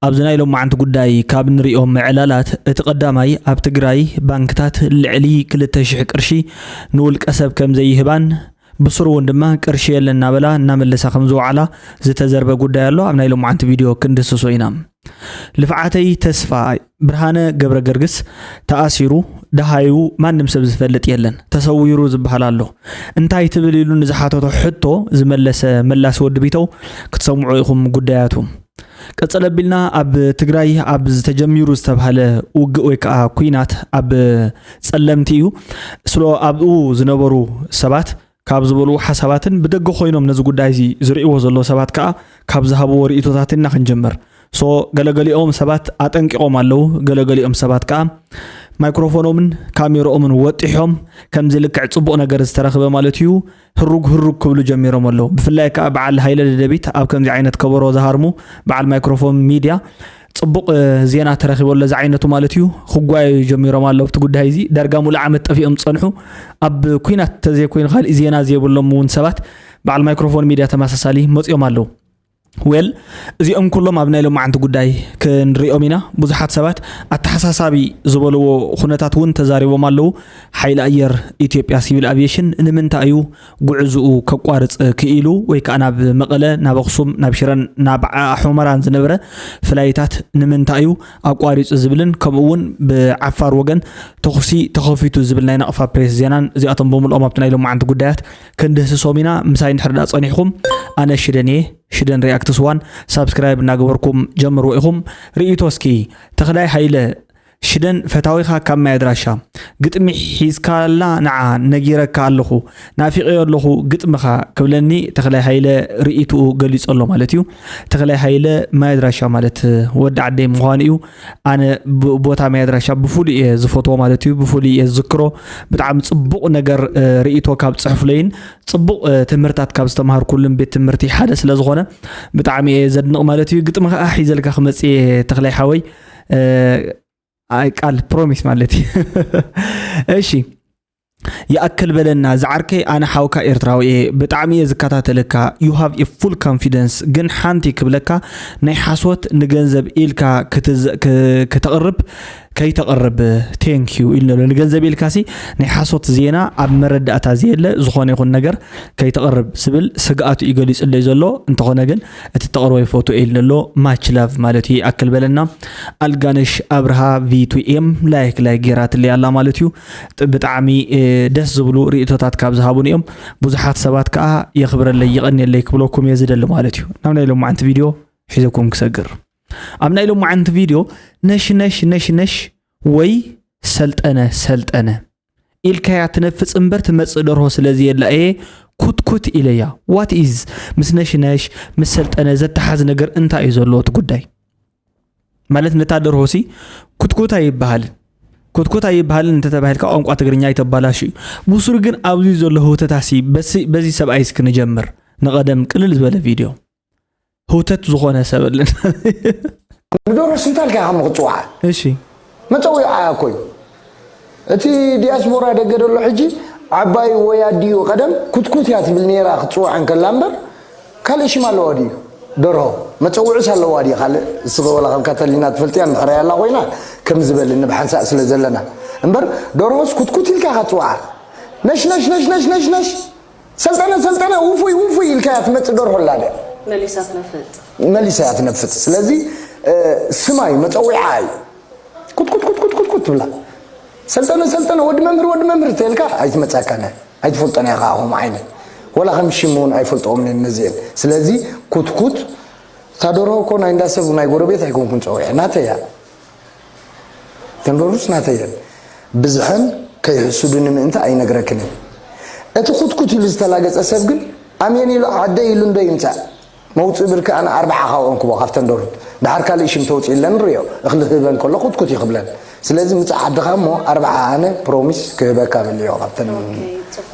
ኣብዚ ናይ ሎማዓንቲ ጉዳይ ካብ ንሪኦም ዕላላት እቲ ቀዳማይ ኣብ ትግራይ ባንክታት ልዕሊ ክልተ ሽሕ ቅርሺ ንውልቀ ሰብ ከም ዘይህባን ብስሩ እውን ድማ ቅርሺ የለን እናበላ እናመለሳ ከም ዝወዓላ ዝተዘርበ ጉዳይ ኣሎ። ኣብ ናይ ሎማዓንቲ ቪድዮ ክንድስሶ ኢና። ልፍዓተይ ተስፋ ብርሃነ ገብረ ገርግስ ተኣሲሩ፣ ደሃዩ ማንም ሰብ ዝፈልጥ የለን፣ ተሰዊሩ ዝበሃል ኣሎ። እንታይ ትብል ኢሉ ንዝሓተቶ ሕቶ ዝመለሰ መላሲ ወዲ ቢተው ክትሰምዑ ኢኹም ጉዳያቱ። ቀጸል ኣቢልና ኣብ ትግራይ ኣብ ዝተጀሚሩ ዝተባህለ ውግእ ወይ ከዓ ኲናት ኣብ ጸለምቲ እዩ። ስለ ኣብኡ ዝነበሩ ሰባት ካብ ዝበሉ ሓሳባትን ብደገ ኮይኖም ነዚ ጉዳይ እዚ ዝርእይዎ ዘለዉ ሰባት ከዓ ካብ ዝሃብዎ ርእይቶታት ኢና ክንጀምር። ሶ ገለገሊኦም ሰባት ኣጠንቂቖም ኣለዉ። ገለገሊኦም ሰባት ከዓ ማይክሮፎኖምን ካሜርኦምን ወጢሖም ከምዚ ልክዕ ጽቡቕ ነገር ዝተረኽበ ማለት እዩ ህሩግ ህሩግ ክብሉ ጀሚሮም ኣለዉ። ብፍላይ ከዓ በዓል ሃይለ ደደቢት ኣብ ከምዚ ዓይነት ከበሮ ዝሃርሙ በዓል ማይክሮፎን ሚድያ ጽቡቕ ዜና ተረኺቡ ኣሎ። እዚ ዓይነቱ ማለት እዩ ክጓየዩ ጀሚሮም ኣለዉ ኣብቲ ጉዳይ እዚ። ዳርጋ ሙሉእ ዓመት ጠፊኦም ዝጸንሑ ኣብ ኲናት ተዘይኮይኑ ካሊእ ዜና ዘይብሎም እውን ሰባት በዓል ማይክሮፎን ሚድያ ተመሳሳሊ መጺኦም ኣለዉ። ዌል እዚኦም ኩሎም ኣብ ናይ ሎማዓንቲ ጉዳይ ክንሪኦም ኢና። ብዙሓት ሰባት ኣተሓሳሳቢ ዝበልዎ ኩነታት እውን ተዛሪቦም ኣለዉ። ሓይሊ ኣየር ኢትዮጵያ ሲቪል ኣቪዬሽን ንምንታይ እዩ ጉዕዝኡ ከቋርጽ ክኢሉ ወይ ከዓ ናብ መቐለ፣ ናብ ኣኽሱም፣ ናብ ሽረን ናብ ዓ- ሑመራን ዝነበረ ፍላይታት ንምንታይ እዩ ኣቋሪጹ ዝብልን ከምኡ እውን ብዓፋር ወገን ተኹሲ ተኸፊቱ ዝብል ናይ ናቕፋ ፕሬስ ዜናን እዚኣቶም ብምልኦም ኣብቲ ናይ ሎማዓንቲ ጉዳያት ክንድህስሶም ኢና። ምሳይ እንድሕር ዳ ጸኒሕኩም ኣነ ሽደን እየ። ሽደን ሪኣክትስ ዋን ሳብስክራይብ እናገበርኩም ጀምርዎ ኢኹም። ርእይቶ እስኪ ተኽላይ ሃይለ ሽደን ፈታዊኻ ካብ ማይ ኣድራሻ ግጥሚ ሒዝካላ ንዓ ነጊረካ ኣለኹ ናፊቐዮ ኣለኹ ግጥምኻ ክብለኒ ተኽላይ ሃይለ ርእይትኡ ገሊጹ ኣሎ ማለት እዩ። ተኽላይ ሃይለ ማይ ኣድራሻ ማለት ወዲ ዓደይ ምዃኑ እዩ። ኣነ ብ- ቦታ ማይ ኣድራሻ ብፍሉይ እየ ዝፈትዎ ማለት እዩ። ብፍሉይ እየ ዝዝክሮ። ብጣዕሚ ጽቡቕ ነገር እ፣ ርእይቶ ካብ ጽሕፍለይን ጽቡቕ እ፣ ትምህርታት ካብ ዝተምሃርኩሉን ቤት ትምህርቲ ሓደ ስለ ዝኾነ ብጣዕሚ እየ ዘድንቕ ማለት እዩ። ግጥሚ ከዓ ሒዘልካ ክመጽእ እየ ተኽላይ ሓወይ። እ፣ ኣይ ቃል ፕሮሚስ ማለት እዩ። እሺ ይኣክል በለና ዝዓርከይ፣ ኣነ ሓውካ ኤርትራዊ እየ፣ ብጣዕሚ እየ ዝከታተለካ፣ you have a full confidence። ግን ሓንቲ ክብለካ ናይ ሓሶት ንገንዘብ ኢልካ ክትዝ- ክ- ክተቕርብ ከይተቕርብ thank you ኢሉ ኣሎ። ንገንዘብ ኢልካ ሲ ናይ ሓሶት ዜና ኣብ መረዳእታ ዘየለ ዝኾነ ይኹን ነገር ከይተቕርብ ዝብል ስግኣቱ እዩ ገሊጹለይ ዘሎ። እንተኾነ ግን እቲ ተቕርቦ ይፈትዎ ኢሉ ኣሎ። Much love ማለት እዩ። ይኣክል በለና። ኣልጋነሽ ኣብርሃ ቪ ቱ ኤም ላይክ ላይክ ጌራትለይ ኣላ ማለት እዩ። ጥ- ብጣዕሚ እ፣ ደስ ዝብሉ ርእይቶታት ካብ ዝሃቡን እዮም። ብዙሓት ሰባት ከዓ የኽብረለይ ይቐንየለይ ክብለኩም እየ ዝደሊ ማለት እዩ። ናብ ናይ ሎማዓንቲ ቪድዮ ሒዘኩም ክሰግር። ኣብ ናይ ሎማዓንቲ ቪድዮ ነሽ ነሽ ነሽ ነሽ ወይ ሰልጠነ ሰልጠነ ኢልካያ ትነፍጽ እምበር ትመጽእ ደርሆ ስለዚ የላ እየ ኩትኩት ኢለያ። What is ምስ ነሽነሽ ምስ ሰልጠነ ዘተሓዝ ነገር እንታይ እዩ ዘለዎ እቲ ጉዳይ? ማለት ነታ ደርሆ ሲ ኩትኩት ኣይበሃልን። ኩትኩት ኣይበሃልን እንተተባሂልካ ቋንቋ ትግርኛ ኣይተባላሹ እዩ። ብሱሩ ግን ኣብዚ ዘሎ ህውተታ ሲ በዚ በዚ ሰብኣይ እስኪ ንጀምር። ንቐደም ቅልል ዝበለ ቪድዮ። ህውተት ዝኾነ ሰብ ኣለን። ንደርሆ ስንታልካ ኢኻ ምኽጽውዓ? እሺ። መጸዊዓ እኮ እዩ። እቲ ዲያስፖራ ደገ ዘሎ ሕጂ ዓባይ ወይ ኣዲኡ ቀደም ኩትኩት እያ ትብል ነይራ ክትጽውዓ እንከላ እምበር ካልእ ሽም ኣለዋ ድዩ? ደርሆ መጸውዕስ ኣለዋ ድዩ? ካልእ እስኸ ወላ ከም ካተሊና ትፈልጥያ እንድሕር ያላ ኮይና ከም ዝበልኒ ብሓንሳእ ስለ ዘለና እምበር ደርሆስ ኩትኩት ኢልካ ኢኻ ትጽውዓ። ነሽ ነሽ ነሽ ነሽ ነሽ ነሽ ሰልጠነ ሰልጠነ ውፉይ ውፉይ ኢልካ እያ ትመጽእ ደርሆ ኣላ ድያ? መሊሳ ትነፍጥ። መሊሳ እያ ትነፍጥ። ስለዚ እ፣ ስማ እዩ መጸዊዓ እዩ። ኩትኩት ኩትኩት ኩትኩት ትብላ። ሰልጠነ ሰልጠነ ወዲ መምህር ወዲ መምህር ተልካ ኣይትመጻካነ ኣይትፈልጦን ኢኻ ከምኡ ዓይነት ወላ ከም ሽም እውን ኣይፈልጦምን እየን ነዚአን። ስለዚ ኩትኩት እታ ደርሆ እኮ ናይ እንዳ ሰብ ናይ ጎረቤት ኣይኮንኩን ጸዊዐ ናተይ እያ። ተንደሩስ ናተይ እየን። ብዝሐን ከይሕስዱኒ ምእንቲ ኣይነግረክንን። እቲ ኩትኩት ኢሉ ዝተላገጸ ሰብ ግን ኣሜን ኢሉ ዓደይ ኢሉ እንዶ ይምጻእ። መውጽኢ ብርኪ ኣነ ኣርብዓ ካብኦም ክቦ ካብተን ደሩት። ደሓር ካልእ ሽም ተውጽኢለን ንርእዮ። እኽሊ ክህበን ከሎ ኩትኩት እዩ ክብለን። ስለዚ ምጻእ ዓድኻ እሞ ኣርብዓ ኣነ ፕሮሚስ ክህበካ በልዮ ካብተን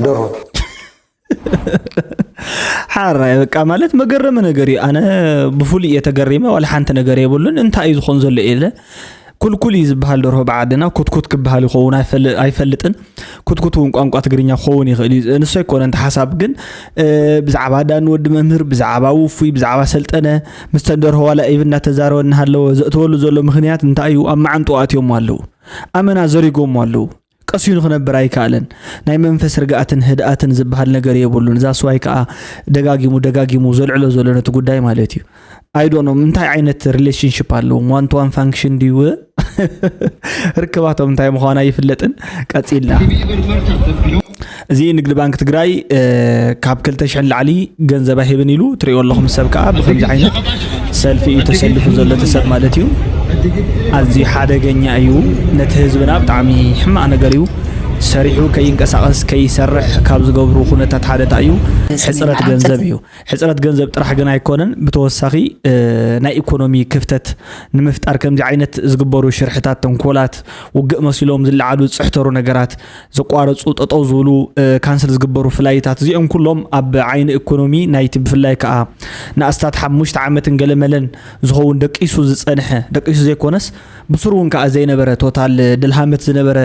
ደሩት። ሓራይ በቃ ማለት መገረሚ ነገር እዩ። ኣነ ብፍሉይ እየ ተገሪመ፣ ዋላ ሓንቲ ነገር የብሉን። እንታይ እዩ ዝኾን ዘሎ ኢለ ኩልኩል እዩ ዝበሃል ደርሆ ብዓድና። ኩትኩት ክበሃል ይኸውን ኣይፈል- ኣይፈልጥን። ኩትኩት እውን ቋንቋ ትግርኛ ክኸውን ይኽእል እዩ። ንሱ ኣይኮነን እቲ ሓሳብ ግን፣ እ፣ ብዛዕባ ዳኒ ወዲ መምህር፣ ብዛዕባ ውፉይ፣ ብዛዕባ ሰልጠነ፣ ምስተን ደርሆ ዋላ ኢቭ እናተዛረበ እናሃለወ ዘእተወሉ ዘሎ ምኽንያት እንታይ እዩ? ኣብ መዓንጥኡ ኣትዮም ኣለዉ። ኣመና ዘሪጎሞ ኣለዉ። ቀስዩ ንኽነብር ኣይከኣለን። ናይ መንፈስ ርግኣትን ህድኣትን ዝበሃል ነገር የብሉን። እዛ ስዋይ ከዓ ደጋጊሙ ደጋጊሙ ዘልዕሎ ዘሎ ነቲ ጉዳይ ማለት እዩ። ኣይዶኖም እንታይ ዓይነት ሪሌሽንሽፕ ኣለዎም? ዋን ቱ ዋን ፋንክሽን ድዩ? ርክባቶም እንታይ ምዃኑ ኣይፍለጥን። ቀፂልና። እዚ ንግዲ ባንክ ትግራይ፣ እ፣ ካብ ክልተ ሽሕ ንላዕሊ ገንዘብ ኣይህብን ኢሉ ትሪኦ ኣለኹም። ሰብ ከዓ ብከምዚ ዓይነት ሰልፊ እዩ ተሰልፉ ዘሎ፣ እቲ ሰብ ማለት እዩ። ኣዝዩ ሓደገኛ እዩ። ነቲ ህዝብና ብጣዕሚ ሕማቕ ነገር እዩ። ሰሪሑ ከይንቀሳቐስ ከይሰርሕ ካብ ዝገብሩ ኩነታት ሓደ እንታይ እዩ? ሕፅረት ገንዘብ እዩ። ሕፅረት ገንዘብ ጥራሕ ግን ኣይኮነን። ብተወሳኺ፣ እ፣ ናይ ኢኮኖሚ ክፍተት ንምፍጣር ከምዚ ዓይነት ዝግበሩ ሽርሕታት፣ ተንኮላት፣ ውግእ መሲሎም ዝለዓሉ ዝፅሕተሩ ነገራት፣ ዘቋረፁ፣ ጠጠው ዝብሉ፣ እ፣ ካንስል ዝግበሩ ፍላይታት፣ እዚኦም ኩሎም ኣብ ዓይኒ ኢኮኖሚ ናይቲ ብፍላይ ከዓ ንኣስታት ሓሙሽተ ዓመትን ገለመለን ዝኸውን ደቂሱ ዝፀንሐ፣ ደቂሱ ዘይኮነስ ብስሩ እውን ከዓ ዘይነበረ ቶታል ድልሃመት ዝነበረ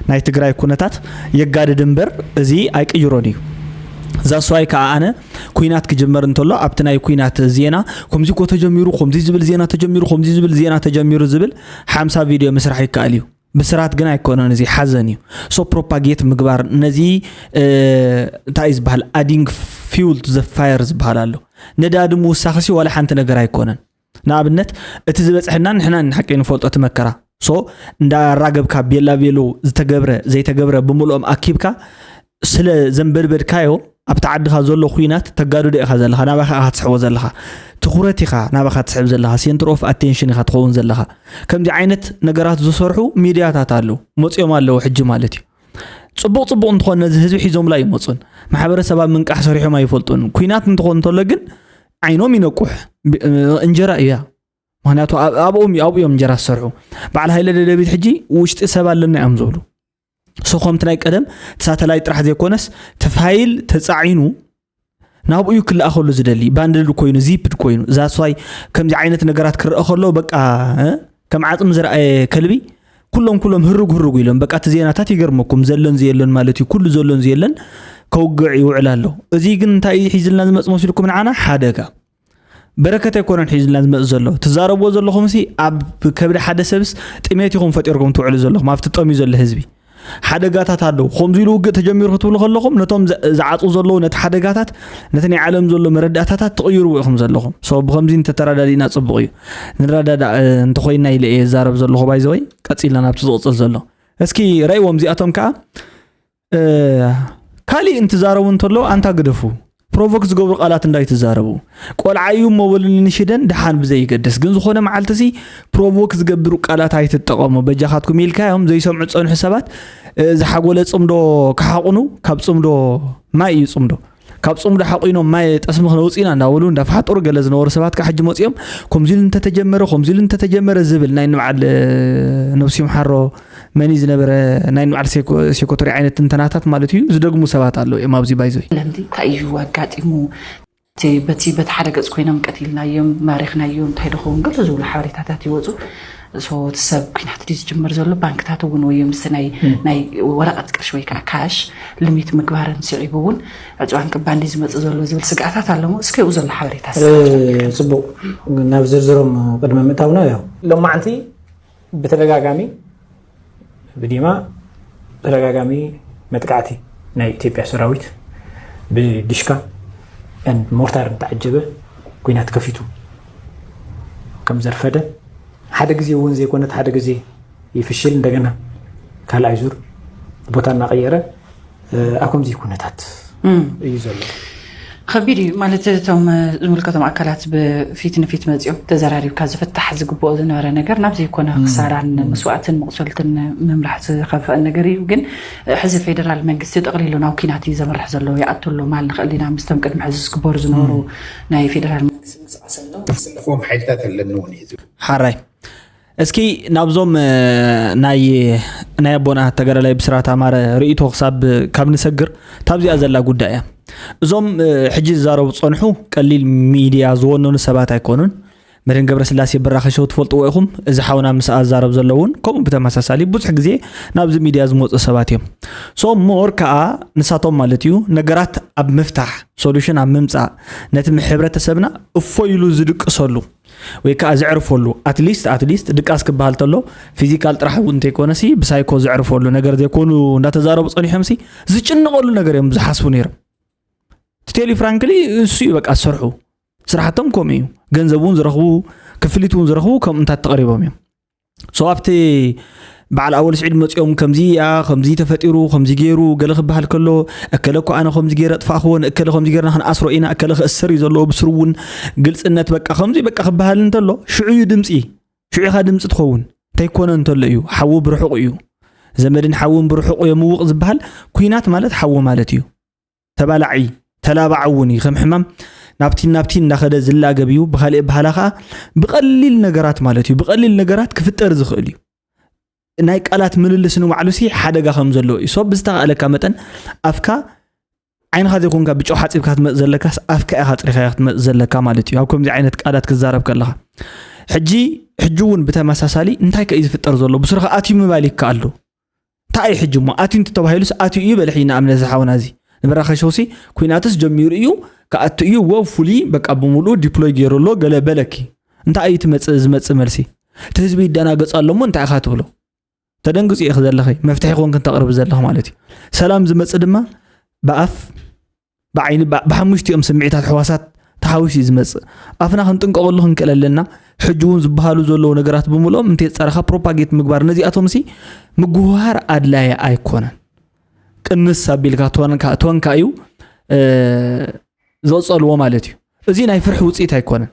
ናይ ትግራይ ኩነታት የጋድድ እምበር እዚ ኣይቅይሮን እዩ። ዛስዋይ ከዓ ኣነ ኩናት ክጅመር እንተሎ ኣብቲ ናይ ኩናት ዜና ከምዚ እኮ ተጀሚሩ፣ ከምዚ ዝብል ዜና ተጀሚሩ፣ ከምዚ ዝብል ዜና ተጀሚሩ ዝብል ሓምሳ ቪድዮ ምስራሕ ይከኣል እዩ። ብስራት ግን ኣይኮነን፣ እዚ ሓዘን እዩ። ሶ ፕሮፓጌት ምግባር ነዚ፣ እ፣ እንታይ እዩ ዝበሃል? ኣዲንግ ፊውል ቱ ዘ ፋየር ዝበሃል ኣሎ። ነዳዲ ምውሳኽሲ ዋላ ሓንቲ ነገር ኣይኮነን። ንኣብነት እቲ ዝበፅሐና ንሕና ንሓቂ ንፈልጦ እቲ መከራ። ሶ እንዳራገብካ ቤላ ቤሎ ዝተገብረ ዘይተገብረ ብምልኦም ኣኪብካ ስለ ዘንበድበድካዮ ኣብቲ ዓድኻ ዘሎ ኩናት ተጋድዶ ኢኻ ዘለኻ፣ ናባኻ ኢኻ ትስሕቦ ዘለኻ። ትኹረት ኢኻ ናባኻ ትስሕብ ዘለኻ፣ ሴንተር ኦፍ ኣቴንሽን ኢኻ ትኸውን ዘለኻ። ከምዚ ዓይነት ነገራት ዝሰርሑ ሚድያታት ኣለዉ፣ መፅኦም ኣለዉ ሕጂ ማለት እዩ። ፅቡቕ ፅቡቕ እንተኾነ ነዚ ህዝቢ ሒዞምላ ኣይመፁን። ማሕበረሰብ ኣብ ምንቃሕ ሰሪሖም ኣይፈልጡን። ኩናት እንትኾን እንተሎ ግን ዓይኖም ይነቁሕ። ብ-፣ እንጀራ እያ። ምኽንያቱ ኣብ-፣ ኣብኦም እዩ፣ ኣብኡ እዮም እንጀራ ዝሰርሑ። በዓል ሃይለ ደደቢት ሕጂ ውሽጢ ሰብ ኣለና እዮም ዝብሉ። ሶ ከምቲ ናይ ቀደም እቲ ሳተላይት ጥራሕ ዘይኮነስ እቲ ፋይል ተጻዒኑ ናብኡ እዩ ክለኣኸሉ ዝደሊ። ባንድልድ ኮይኑ፣ ዚፕድ ኮይኑ። ዛስዋይ ከምዚ ዓይነት ነገራት ክረአ ከሎ በቃ፣ እ፣ ከም ዓጽሚ ዝረኣየ ከልቢ ኩሎም ኩሎም ህርግ ህርግ ኢሎም። በቃ እቲ ዜናታት ይገርመኩም። ዘሎን ዘየሎን ማለት እዩ። ኩሉ ዘሎን ዘየለን ከውግዕ ይውዕል ኣሎ። እዚ ግን እንታይ እዩ ሒዝልና ዝመጽእ መሲልኩም ንዓና? ሓደጋ። በረከት ኣይኮነን ሒዝልና ዝመጽእ ዘሎ። ትዛረብዎ ዘለኹምሲ ኣብ ከብዲ ሓደ ሰብስ ጥሜት ኢኹም ፈጢርኩም ትውዕሉ ዘለኹም፣ ኣብቲ ጠምዩ ዘሎ ህዝቢ። ሓደጋታት ኣለዉ። ከምዚ ኢሉ ውግእ ተጀሚሩ ክትብሉ ከለኹም፣ ነቶም ዝ-፣ ዝዓጹ ዘለዉ ነቲ ሓደጋታት፣ ነቲ ናይ ዓለም ዘሎ መረዳእታታት ትቕይርዎ ኢኹም ዘለኹም። ሶ ብኸምዚ እንተተረዳዲእና ጽቡቕ እዩ። ንረዳዳእ፣ እ፣ እንተኾይንና ኢለ እየ ዝዛረብ ዘለኹ ባይዘወይ። ቀጺልና ናብቲ ዝቕጽል ዘሎ። እስኪ ረእይዎም እዚኣቶም ከኣ እ፣ ካሊእ እንትዛረቡ እንተሎ ኣንታ ግደፉ። ፕሮቮክ ዝገብሩ ቃላት እንዳይትዛረቡ። ቆልዓ እዩ እሞ በሉኒ ንሽደን ደሓን ብዘይገድስ። ግን ዝኾነ መዓልቲ ሲ ፕሮቮክ ዝገብሩ ቃላት ኣይትጠቐሙ። በጃኻትኩም ኢልካዮም ዘይሰምዑ ዝጸንሑ ሰባት፣ እ፣ ዝሓጎለ ጽምዶ ክሓቑኑ፣ ካብ ጽምዶ ማይ እዩ ጽምዶ። ካብ ጽምዶ ሓቑኖም ማይ ጠስሚ ክነውጽእ ኢና እንዳበሉ እንዳፈሓጠሩ ገለ ዝነበሩ ሰባት ከዓ ሕጂ መጺኦም ከምዚ ኢሉ እንተተጀመረ፣ ከምዚ ኢሉ እንተተጀመረ ዝብል ናይ ንበዓል፣ እ፣ ነብሲ ይምሓሮ መን እዩ ዝነበረ ናይ ንባዕል ሴኮ-፣ ሴኮቶሪ ዓይነት ትንተናታት ማለት እዩ ዝደግሙ ሰባት ኣለዉ እዮም ኣብዚ ባይዞይ። ለምዲ እንታይ እዩ ኣጋጢሙ? እቲ በቲ በቲ ሓደ ገጽ ኮይኖም ቀቲልናዮም፣ ማሪኽናዮም፣ እንታይ ዶ ኸውን ገለ ዝብሉ ሓበሬታታት ይወጹ። ሶ እቲ ሰብ ኲናት ድዩ ዝጅምር ዘሎ? ባንክታት እውን ወይ ምስቲ ናይ ናይ ወረቐት ቅርሺ ወይ ከዓ ካሽ ሊሚት ምግባርን ስዒቡ እውን ዕፅዋን ቅባን ድዩ ዝመጽእ ዘሎ ዝብል ስግኣታት ኣለሞ። እስከ ኣብኡ ዘሎ ሓበሬታ እ፣ እስከ ጽቡቕ። ናብ ዝርዝሮም ቅድሚ ምእታውና ያው ሎማዕንቲ ብተደጋጋሚ ብዲማ ተደጋጋሚ መጥቃዕቲ ናይ ኢትዮጵያ ሰራዊት ብዲሽካ and ሞርታር እንተዓጀበ ኲናት ከፊቱ ከም ዘርፈደ፣ ሓደ ግዜ እውን ዘይኮነት ሓደ ግዜ ይፍሽል፣ እንደገና ካልኣይ ዙር ቦታ እናቐየረ፣ እ፣ ኣብ ከምዚ ኩነታት እም። እዩ ዘሎ። ከቢድ እዩ ማለት፣ እቶም ዝምልከቶም ኣካላት ብፊት ንፊት መፂኦም ተዘራሪብካ ዝፍታሕ ዝግብኦ ዝነበረ ነገር ናብ ዘይኮነ ክሳራን መስዋእትን መቑሰልትን ምምራሕ ዝኸፍአ ነገር እዩ። ግን ሕዚ ፌደራል መንግስቲ ጠቕሊሉ ናብ ኲናት እዩ ዘምርሕ ዘሎ። ይኣቱ ኣሎ ማል ንኽእል ኢና ምስቶም ቅድሚ ሕዚ ዝግበሩ ዝነበሩ ናይ ፌደራል መንግስቲ ምንቅስቓስ ኣሎ። ዝስለፍዎም ሓይልታት ኣለኒ እውን እዩ ዝብል። ሓራይ። እስኪ ናብዞም፣ እ፣ ናይ፣ ናይ ኣቦና ተጋዳላይ ብስራት ኣማረ ርእይቶ ክሳብ ካብ ንሰግር፣ ታብዚኣ ዘላ ጉዳይ እያ። እዞም፣ እ፣ ሕጂ ዝዛረቡ ዝጸንሑ ቀሊል ሚድያ ዝወነኑ ሰባት ኣይኮኑን። መድህን ገብረስላሴ በራኸሸው ትፈልጥዎ ኢኹም። እዚ ሓውና ምስኣ ዝዛረብ ዘሎ እውን ከምኡ ብተመሳሳሊ ብዙሕ ግዜ ናብዚ ሚድያ ዝመፁ ሰባት እዮም። So more ከዓ ንሳቶም ማለት እዩ ነገራት ኣብ ምፍታሕ፣ ሶሉሽን ኣብ ምምፃእ፣ ነቲ ሕብረተሰብና እፎ ኢሉ ዝድቅሰሉ ወይ ከዓ ዘዕርፈሉ፣ ኣትሊስት ኣትሊስት ድቃስ ክበሃል ተሎ ፊዚካል ጥራሕ እውን እንተይኮነሲ ብሳይኮ ዘዕርፈሉ ነገር ዘይኮኑ እንዳተዛረቡ ፀኒሖምሲ ዝጭነቐሉ ነገር እዮም ዝሓስቡ ነይሮም። ትቴሊ ፍራንክሊ እሱ እዩ በቃ ዝሰርሑ ስራሕቶም ከምኡ እዩ። ገንዘብ እውን ዝረኽቡ፣ ክፍሊት እውን ዝረኽቡ ከምኡታት ተቐሪቦም እዮም። So ኣብቲ በዓል ኣወል ስዒድ መፂኦም ከምዚ እያ፣ ከምዚ ተፈጢሩ፣ ከምዚ ገይሩ ገለ ክበሃል ከሎ፣ እከለ እኮ ኣነ ከምዚ ገይረ ኣጥፋእኽዎ፣ ንእከለ ከምዚ ገይርና ክንኣስሮ ኢና፣ እከለ ክእሰር እዩ ዘለዎ፣ ብስሩ እውን ግልፅነት በቃ ከምዚ በቃ ክበሃል እንተሎ ሽዑ እዩ ድምፂ፣ ሽዑ ኢኻ ድምፂ ትኸውን። እንተይኮነ እንተሎ እዩ ሓዉ ብርሑቕ እዩ፣ ዘመድን ሓውን ብርሑቕ የምውቕ ዝበሃል። ኩናት ማለት ሓዉ ማለት እዩ። ተባላዒ ተላባዕ እውን እዩ። ከም ሕማም ናብቲን ናብቲን እንዳኸደ ዝላገብ እዩ። ብኻሊእ ኣበሃላ ከዓ ብቐሊል ነገራት ማለት እዩ፣ ብቐሊል ነገራት ክፍጠር ዝኽእል እዩ። ናይ ቃላት ምልልስ ንባዕሉ ሲ ሓደጋ ከም ዘለዎ እዩ። So ብዝተኻእለካ መጠን ኣፍካ ዓይንኻ ዘይኮንካ ብጨው ሓፂብካ ክትመፅ ዘለካስ ኣፍካ ኢኻ ፅሪኻ ክትመፅ ዘለካ ማለት እዩ። ኣብ ከምዚ ዓይነት ቃላት ክዛረብ ከለኻ ሕጂ ሕጂ እውን ብተመሳሳሊ እንታይ ከ እዩ ዝፍጠር ዘሎ? ብስሩ ከኣትዩ ምባል ይከኣል ዶ? እንታይ እዩ ሕጂ እሞ? ኣትዩ እንተተባሂሉስ ኣትዩ እዩ በልሒ። ንኣብነት ዝሓውና እዚ ንበራኸ ሸውሲ ኩናትስ ጀሚሩ እዩ፣ ክኣቱ እዩ፣ ወ ፉሊ በቃ ብምሉኡ ዲፕሎይ ገይሩ ኣሎ ገለ በለኪ። እንታይ እዩ ትመጽእ ዝመጽእ መልሲ? እቲ ህዝቢ ይደናገጽ ኣሎ እሞ እንታይ ኢኻ ትብሎ? ተደንግጹ ኢኺ ዘለኺ፣ መፍትሒ ኮንክ እንተቕርብ ዘለኽ ማለት እዩ። ሰላም ዝመጽእ ድማ ብኣፍ ብዓይኒ ብ- ብሓሙሽቲኦም ስምዒታት ሕዋሳት ተሓዊሱ እዩ ዝመጽእ። ኣፍና ክንጥንቀቐሉ ክንክእል ኣለና። ሕጂ እውን ዝበሃሉ ዘለዉ ነገራት ብምልኦም እንተየጻረኻ ፕሮፓጌት ምግባር፣ ነዚኣቶም ሲ ምጉህሃር ኣድላየ ኣይኮነን። ቅንስ ኣቢልካ ቶንካ ቶንካ እዩ እ፣ ዘቕጸልዎ ማለት እዩ። እዚ ናይ ፍርሒ ውጽኢት ኣይኮነን፣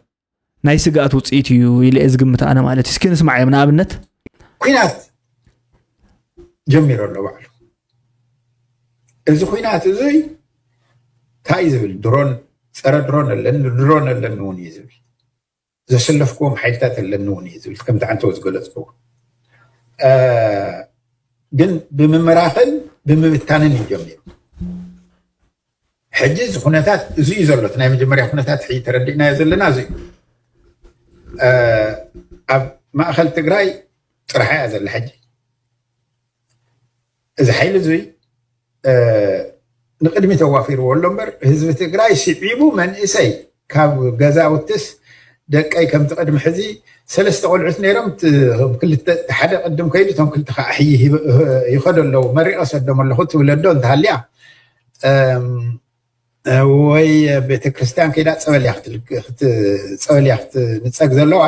ናይ ስግኣት ውጽኢት እዩ ኢለ እየ ዝግምት ኣነ ማለት እዩ። እስኪ ንስማዓዮም ንኣብነት። ኩናት ጀሚሩ ኣሎ ባዕሉ። እዚ ኩናት እዙይ እንታይ እዩ ዝብል? ድሮን፣ ፀረ ድሮን ኣለኒ፣ ድሮን ኣለኒ እውን እዩ ዝብል። ዘሰለፍክዎም ሓይልታት ኣለኒ እውን እዩ ዝብል፣ ከምቲ ዓንተው ዝገለፅክዎ። ግን ብምምራኽን ብምብታንን እዩ ጀሚሩ። ሕጂ እዚ ኩነታት እዚ እዩ ዘሎ። እቲ ናይ መጀመርያ ኩነታት ሕጂ ተረዲእናዮ ዘለና እዚ እዩ። ኣብ ማእኸል ትግራይ ጥራሕ እያ ዘላ ሕጂ። እዚ ሓይሊ እዚ ንቅድሚ ተዋፊርዎ ኣሎ እምበር ህዝቢ ትግራይ ስዒቡ መንእሰይ ካብ ገዛውትስ ደቀይ ከምቲ ቅድሚ ሕዚ ሰለስተ ቆልዑት ነይሮም። ሓደ ቅድም ከይዱ እቶም ክልተ ከዓ ሕይ ይኸዱ ኣለዉ። መሪቀ ሰዶም ኣለኹ ትብለዶ እንተሃልያ ወይ ቤተክርስትያን ከይዳ ፀበል እያ ክትፀግ ዘለዋ።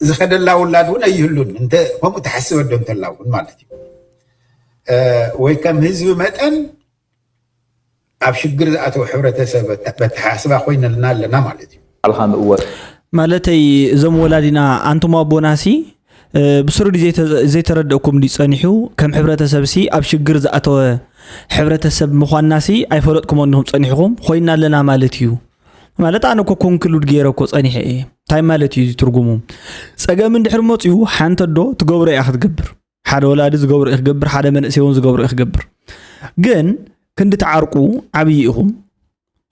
ዝኸደላ ውላድ እውን ኣይህሉን። ከምኡ ትሓስብ ኣዶ እንተላ እውን ማለት እዩ። ወይ ከም ህዝቢ መጠን ኣብ ሽግር ዝኣተው ሕብረተሰብ በተሓስባ ኮይነልና ኣለና ማለት እዩ። ባዕልኻ ምእወ ማለተይ እዞም ወላዲና ኣንቱም ኣቦናሲ ብስሩ ዘይተረደእኩም ድዩ ፀኒሑ? ከም ሕብረተሰብ ሲ ኣብ ሽግር ዝኣተወ ሕብረተሰብ ምዃንና ሲ ኣይፈለጥኩሞ እንዲኹም ፀኒሕኹም ኮይና ኣለና ማለት እዩ። ማለት ኣነ እኮ ኮንክሉድ ገይረ እኮ ፀኒሐ እየ። እንታይ ማለት እዩ እዚ ትርጉሙ? ፀገም እንድሕር መፅዩ ሓንቲ ኣዶ ትገብሮ እያ ክትገብር። ሓደ ወላዲ ዝገብሮ እዩ ክገብር፣ ሓደ መንእሰይ እውን ዝገብሮ እዩ ክገብር። ግን ክንዲ ትዓርቁ ዓብዪ ኢኹም።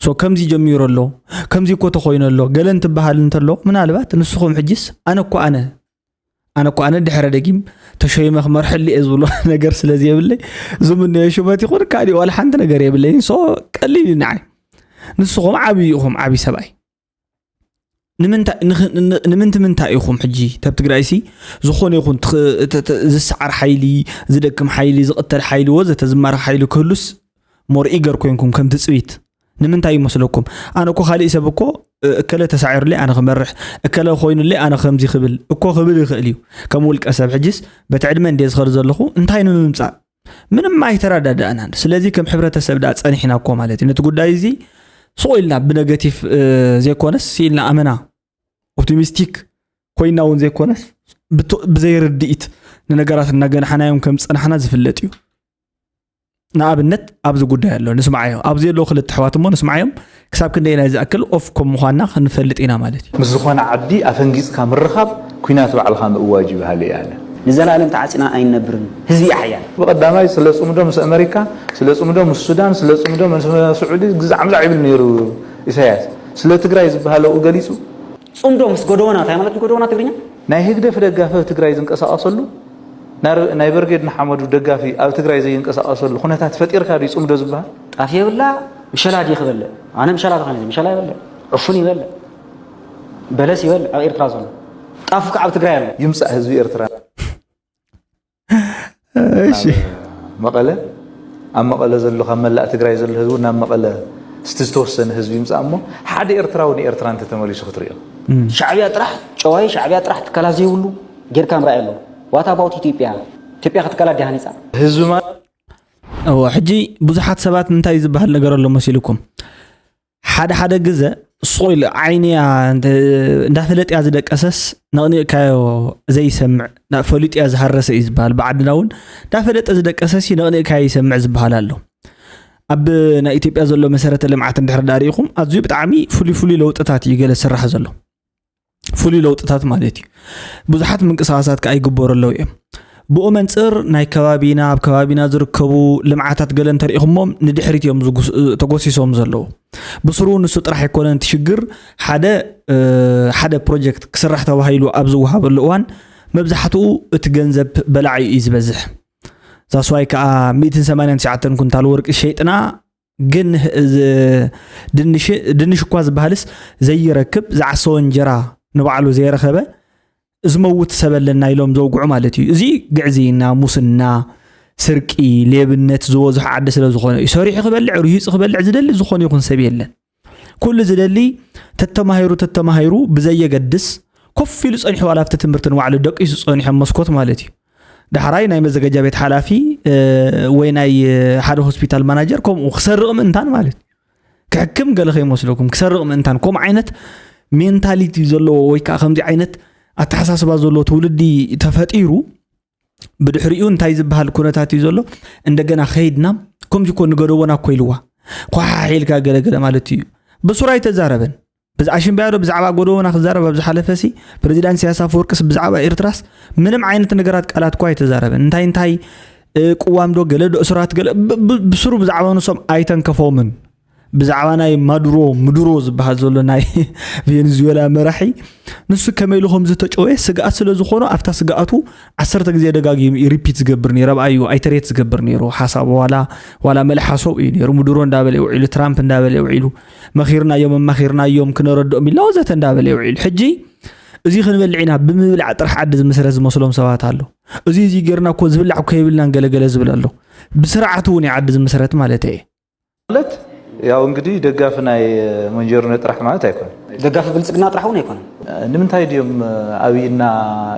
ሶ ከምዚ ጀሚሩ ኣሎ፣ ከምዚ እኮ ተኮይኑ ኣሎ፣ ገለ እንትበሃል እንተሎ ምናልባት ንስኹም ሕጅስ ኣነ እኮ ኣነ ኣነ እኮ ኣነ ድሕረ ደጊም ተሸይመ ክመርሐሉ እየ ዝብሎ ነገር ስለ ዘየብለይ ዝምነዮ ሽመት ይኹን ካሊእ ዋላ ሓንቲ ነገር የብለይን። ሶ ቀሊል እዩ ንዓይ። ንስኹም ዓብዪ ኢኹም፣ ዓብዪ ሰብኣይ። ንምንታይ ንምንታይ ኢኹም ሕጂ ተብ ትግራይሲ ዝኾነ ይኹን ዝሰዓር ሓይሊ፣ ዝደክም ሓይሊ፣ ዝቕተል ሓይሊ ወዘተ ዝማረኽ ሓይሊ ክህሉስ ሞር ኢገር ኮይንኩም ከም ትፅቢት ንምንታይ ይመስለኩም? ኣነ እኮ ካሊእ ሰብ እኮ እከለ ተሳዒሩለይ ኣነ ክመርሕ፣ እከለ ኮይኑለይ ኣነ ከምዚ ክብል እኮ ክብል ይኽእል እዩ ከም ውልቀ ሰብ። ሕጅስ በቲ ዕድመ እንድየ ዝኸድ ዘለኹ እንታይ ንምምፃእ ምንም ኣይተረዳዳእናን። ስለዚ ከም ሕብረተሰብ ደኣ ፀኒሕና እኮ ማለት እዩ ነቲ ጉዳይ እዚ ስቕ ኢልና ብነገቲቭ ዘይኮነስ ስኢልና ኣመና ኦፕቲሚስቲክ ኮይና እውን ዘይኮነስ ብዘይርድኢት ንነገራት እናገናሕናዮም ከም ዝፀናሕና ዝፍለጥ እዩ። ንኣብነት ኣብዚ ጉዳይ ኣሎ ንስምዓዮ፣ ኣብዚ ዘለዉ ክልተ ኣሕዋት እሞ ንስምዓዮም ክሳብ ክንደየናይ ዝኣክል ኦፍ ከም ምዃንና ክንፈልጥ ኢና ማለት እዩ። ምስ ዝኾነ ዓዲ ኣፈንጊፅካ ምርኻብ ኲናት ባዕልኻ ምእዋጅ እዩ በሃሊ እየ ኣነ። ንዘላለም ተዓፂና ኣይንነብርን። ህዝቢ እዩ ሓያል። ብቐዳማይ ስለ ፅምዶ ምስ ኣመሪካ፣ ስለ ፅምዶ ምስ ሱዳን፣ ስለ ፅምዶ ምስ ስዑዲ ግዛዕ ምዛዕ ይብል ነይሩ ኢሳያስ። ስለ ትግራይ ዝበሃለኡ ገሊፁ። ፅምዶ ምስ ጎደቦና እንታይ ማለት ጎደቦና ትግርኛ? ናይ ህግደፍ ደጋፊ ኣብ ትግራይ ዝንቀሳቐሰሉ፣ ናይ ብርጌድ ንሓመዱ ደጋፊ ኣብ ትግራይ ዘይንቀሳቐሰሉ ኩነታት ፈጢርካ ድዩ ፅምዶ ዝበሃል? ጣፍ የብላ። ምሸላ ድዩ ክበልዕ? ኣነ ምሸላ ተኾነ ምሸላ ይበልዕ፣ ዕፉን ይበልዕ፣ በለስ ይበልዕ። ኣብ ኤርትራ ዘሎ ጣፉ ከዓ ኣብ ትግራይ ኣሎ። ይምፃእ ህዝቢ ኤርትራ መቐለ፣ ኣብ መቐለ ዘሎ ካብ መላእ ትግራይ ዘሎ ህዝቢ ናብ መቐለ ስቲ ዝተወሰነ ህዝቢ ይምፃእ እሞ ሓደ ኤርትራዊ ንኤርትራ እንተተመሊሱ ክትሪኦ። ሻዕብያ ጥራሕ ጨዋይ፣ ሻዕብያ ጥራሕ ትካላት ዘይብሉ ጌርካ ምርኣይ ኣሎ። ዋታ ባውት ኢትዮጵያ? ኢትዮጵያ ክትካላት ዲያ ሃኒፃ? ህዝቢ ማለት እዎ ሕጂ ብዙሓት ሰባት እንታይ ዝበሃል ነገር ኣሎ መሲልኩም? ሓደ ሓደ ግዘ ሱቕ ኢሉ ዓይንያ እንዳፈለጥያ ዝደቀሰስ ነቕኒቕካዮ ዘይሰምዕ ፈሊጥያ ዝሃረሰ እዩ ዝበሃል። ብዓድና እውን እንዳፈለጠ ዝደቀሰሲ ነቕኒቕካዮ ይሰምዕ ዝበሃል ኣሎ። ኣብ ናይ ኢትዮጵያ ዘሎ መሰረተ ልምዓት እንድሕር ዳሪኢኹም ኣዝዩ ብጣዕሚ ፍሉይ ፍሉይ ለውጥታት እዩ ገለ ዝስራሕ ዘሎ። ፍሉይ ለውጥታት ማለት እዩ። ብዙሓት ምንቅስቃሳት ከዓ ይግበሩ ኣለዉ እዮም። ብኡ መንፅር ናይ ከባቢና ኣብ ከባቢና ዝርከቡ ልምዓታት ገለ እንተሪኢኹሞም ንድሕሪት እዮም ተጎሲሶም ዘለዉ። ብስሩ ንሱ ጥራሕ ኣይኮነን እቲ ሽግር። ሓደ ሓደ ፕሮጀክት ክስራሕ ተባሂሉ ኣብ ዝወሃበሉ እዋን መብዛሕትኡ እቲ ገንዘብ በላዒ እዩ ዝበዝሕ። ዛስዋይ ከዓ ሚእትን ሰማንያን ትሽዓተን ኩንታል ወርቂ ሸይጥና ግን ድንሽ እኳ ዝበሃልስ ዘይረክብ ዝዓሰወ እንጀራ ንባዕሉ ዘይረኸበ ዝመውት ሰብ ኣለና ኢሎም ዘውግዑ ማለት እዩ። እዚ ግዕዝይና፣ ሙስና፣ ስርቂ፣ ሌብነት ዝበዝሖ ዓዲ ስለ ዝኾነ እዩ። ሰሪሑ ክበልዕ፣ ርሂፁ ክበልዕ ዝደሊ ዝኾነ ይኹን ሰብ የለን። ኩሉ ዝደሊ ተተማሂሩ ተተማሂሩ ብዘየገድስ ኮፍ ኢሉ ጸኒሑ ዋላ ኣብቲ ትምህርቲ ንባዕሉ ደቂሱ ጸኒሑ መስኮት ማለት እዩ። ዳሕራይ ናይ መዘጋጃ ቤት ሓላፊ ወይ ናይ ሓደ ሆስፒታል ማናጀር ከምኡ ክሰርቕ ምእንታን ማለት እዩ። ክሕክም ገለ ከይመስለኩም ክሰርቕ ምእንታን ከምኡ ዓይነት ሜንታሊቲ ዘለዎ ወይ ከዓ ከምዚ ዓይነት ኣተሓሳስባ ዘለዎ ትውልዲ ተፈጢሩ ብድሕሪኡ እንታይ ዝበሃል ኩነታት እዩ ዘሎ? እንደገና ከይድና ከምዚ ኮ ንገደቦና እኮ ኢልዋ ኳሓሕ ኢልካ ገለገለ ማለት እዩ። ብሱር ኣይተዛረበን። ብዛዕባ ሽምባያ ዶ ብዛዕባ ጎደቦና ክዛረብ ኣብ ዝሓለፈ ሲ ፕሬዚዳንት ኢሳያስ ኣፈወርቅስ ብዛዕባ ኤርትራስ ምንም ዓይነት ነገራት ቃላት እኳ ኣይተዛረበን። እንታይ እንታይ ቅዋም ዶ ገለ ዶ እሱራት ገለ ብስሩ ብዛዕባ ንሶም ኣይተንከፎምን። ብዛዕባ ናይ ማዱሮ ምዱሮ ዝበሃል ዘሎ ናይ ቬንዙዌላ መራሒ ንሱ ከመይ ኢሉ ከም ዝተጨወየ ስግኣት ስለ ዝኾኖ ኣብታ ስግኣቱ ዓሰርተ ግዜ ደጋጊሙ እዩ ሪፒት ዝገብር ነይሩ። ኣብኣዩ ኣይተሬት ዝገብር ነይሩ። ሓሳቡ ዋላ ዋላ መልሓሶብ እዩ ነይሩ። ምዱሮ እንዳበለ ውዒሉ፣ ትራምፕ እንዳበለ ውዒሉ፣ መኺርናዮም ኣማኺርናዮም ክነረድኦም ኢልና ወዘተ እንዳበለ ውዒሉ። ሕጂ እዚ ክንበልዕ ኢና ብምብላዕ ጥራሕ ዓዲ ዝምስረት ዝመስሎም ሰባት ኣሎ። እዚ እዚ ጌርና እኮ ዝብላዕ እኮ የብልናን ገለገለ ዝብል ኣሎ። ብስርዓቱ እውን እዩ ዓዲ ዝምስረት ማለት እየ። ማለት ያው እንግዲህ ደጋፊ ናይ መንጀርነ ጥራሕ ማለት ኣይኮነን። ደጋፊ ብልፅግና ጥራሕ እውን ኣይኮነን። ንምንታይ ድዮም ኣብይና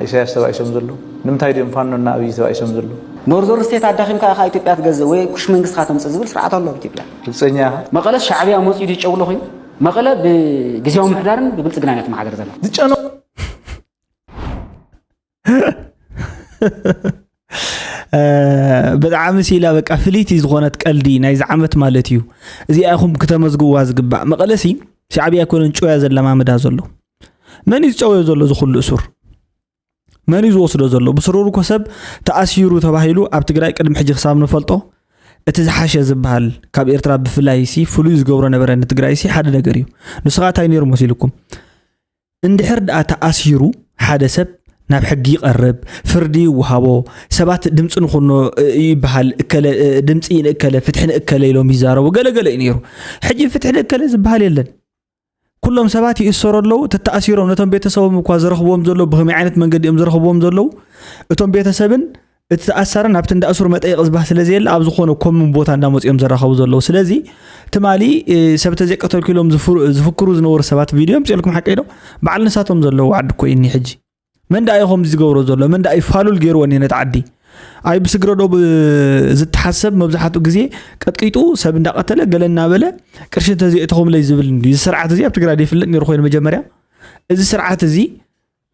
ኢሳያስ ተባኢሶም ዘለዉ? ንምንታይ ድዮም ፋኖና ኣብይ ተባኢሶም ዘለዉ? ኖርዘር ስቴት ኣዳኺምካ ኢኻ ኢትዮጵያ ትገዝእ ወይ ኩሽ መንግስትኻ ተምፅእ ዝብል ስርዓት ኣሎ ኣብ ኢትዮጵያ። ግልፀኛ ኢኻ። መቐለስ ሻዕብያ መፂኡ ድጨውሎ ኮይኑ መቐለ ብግዜያዊ ምሕዳርን ብብልፅግና ኢና ትመሓደር ዘላ። ዝጨነቑ ብጣዕሚ ሲላ በቃ ፍልይቲ ዝኾነት ቀልዲ ናይዚ ዓመት ማለት እዩ። እዚኣ ኢኹም ክተመዝግዋ ዝግባእ። መቐለሲ ሻዕብያ ኣይኮነን ጭውያ ዘለማምዳ ዘሎ። መን እዩ ዝጨውዮ ዘሎ እዚ ኩሉ እሱር? መን እዩ ዝወስዶ ዘሎ? ብስሩር እኮ ሰብ ተኣሲሩ ተባሂሉ ኣብ ትግራይ ቅድሚ ሕጂ ክሳብ ንፈልጦ እቲ ዝሓሸ ዝበሃል ካብ ኤርትራ ብፍላይ ሲ ፍሉይ ዝገብሮ ነበረ ንትግራይ ሲ ሓደ ነገር እዩ። ንሱ ከዓ እንታይ ነይሩ መሲልኩም? እንድሕር ደኣ ተኣሲሩ ሓደ ሰብ ናብ ሕጊ ይቐርብ፣ ፍርዲ ይወሃቦ፣ ሰባት ድምፂ ንኹኖ ይበሃል፣ እከለ ድምፂ ንእከለ ፍትሒ ንእከለ ኢሎም ይዛረቡ፣ ገለገለ እዩ ነይሩ። ሕጂ ፍትሒ ንእከለ ዝበሃል የለን። ኩሎም ሰባት ይእሰሩ ኣለዉ፣ ተተኣሲሮም ነቶም ቤተሰቦም እኳ ዝረኽብዎም ዘለዉ ብኸመይ ዓይነት መንገዲ እዮም ዝረኽብዎም ዘለዉ? እቶም ቤተሰብን እቲ ተኣሳርን ኣብቲ እንዳ እሱር መጠየቒ ዝባህ ስለ ዘየለ ኣብ ዝኾነ ኮምን ቦታ እንዳመፁ እዮም ዘራኸቡ ዘለዉ። ስለዚ ትማሊ ሰብ ተዘይቀተልኩ ኢሎም ዝፍክሩ ዝነበሩ ሰባት ቪድዮ ምፅኤልኩም ሓቀይ ዶ? በዓል ንሳቶም ዘለዉ ዓዲ እኮ እኒ ሕጂ መን ደኣ እዩ ከምዚ ዝገብሮ ዘሎ? መን ደኣ እዩ ፋሉል ገይርዎ እኒ ነቲ ዓዲ? ኣይ ብስግረዶ ዝተሓሰብ መብዛሕትኡ ግዜ ቀጥቂጡ ሰብ እንዳቐተለ ገለ እናበለ ቅርሺ እንተዘይእተኹምለይ ዝብል እንዲ እዚ ስርዓት እዚ ኣብ ትግራይ ዘይፍለጥ ነይሩ ኮይኑ መጀመርያ እዚ ስርዓት እዚ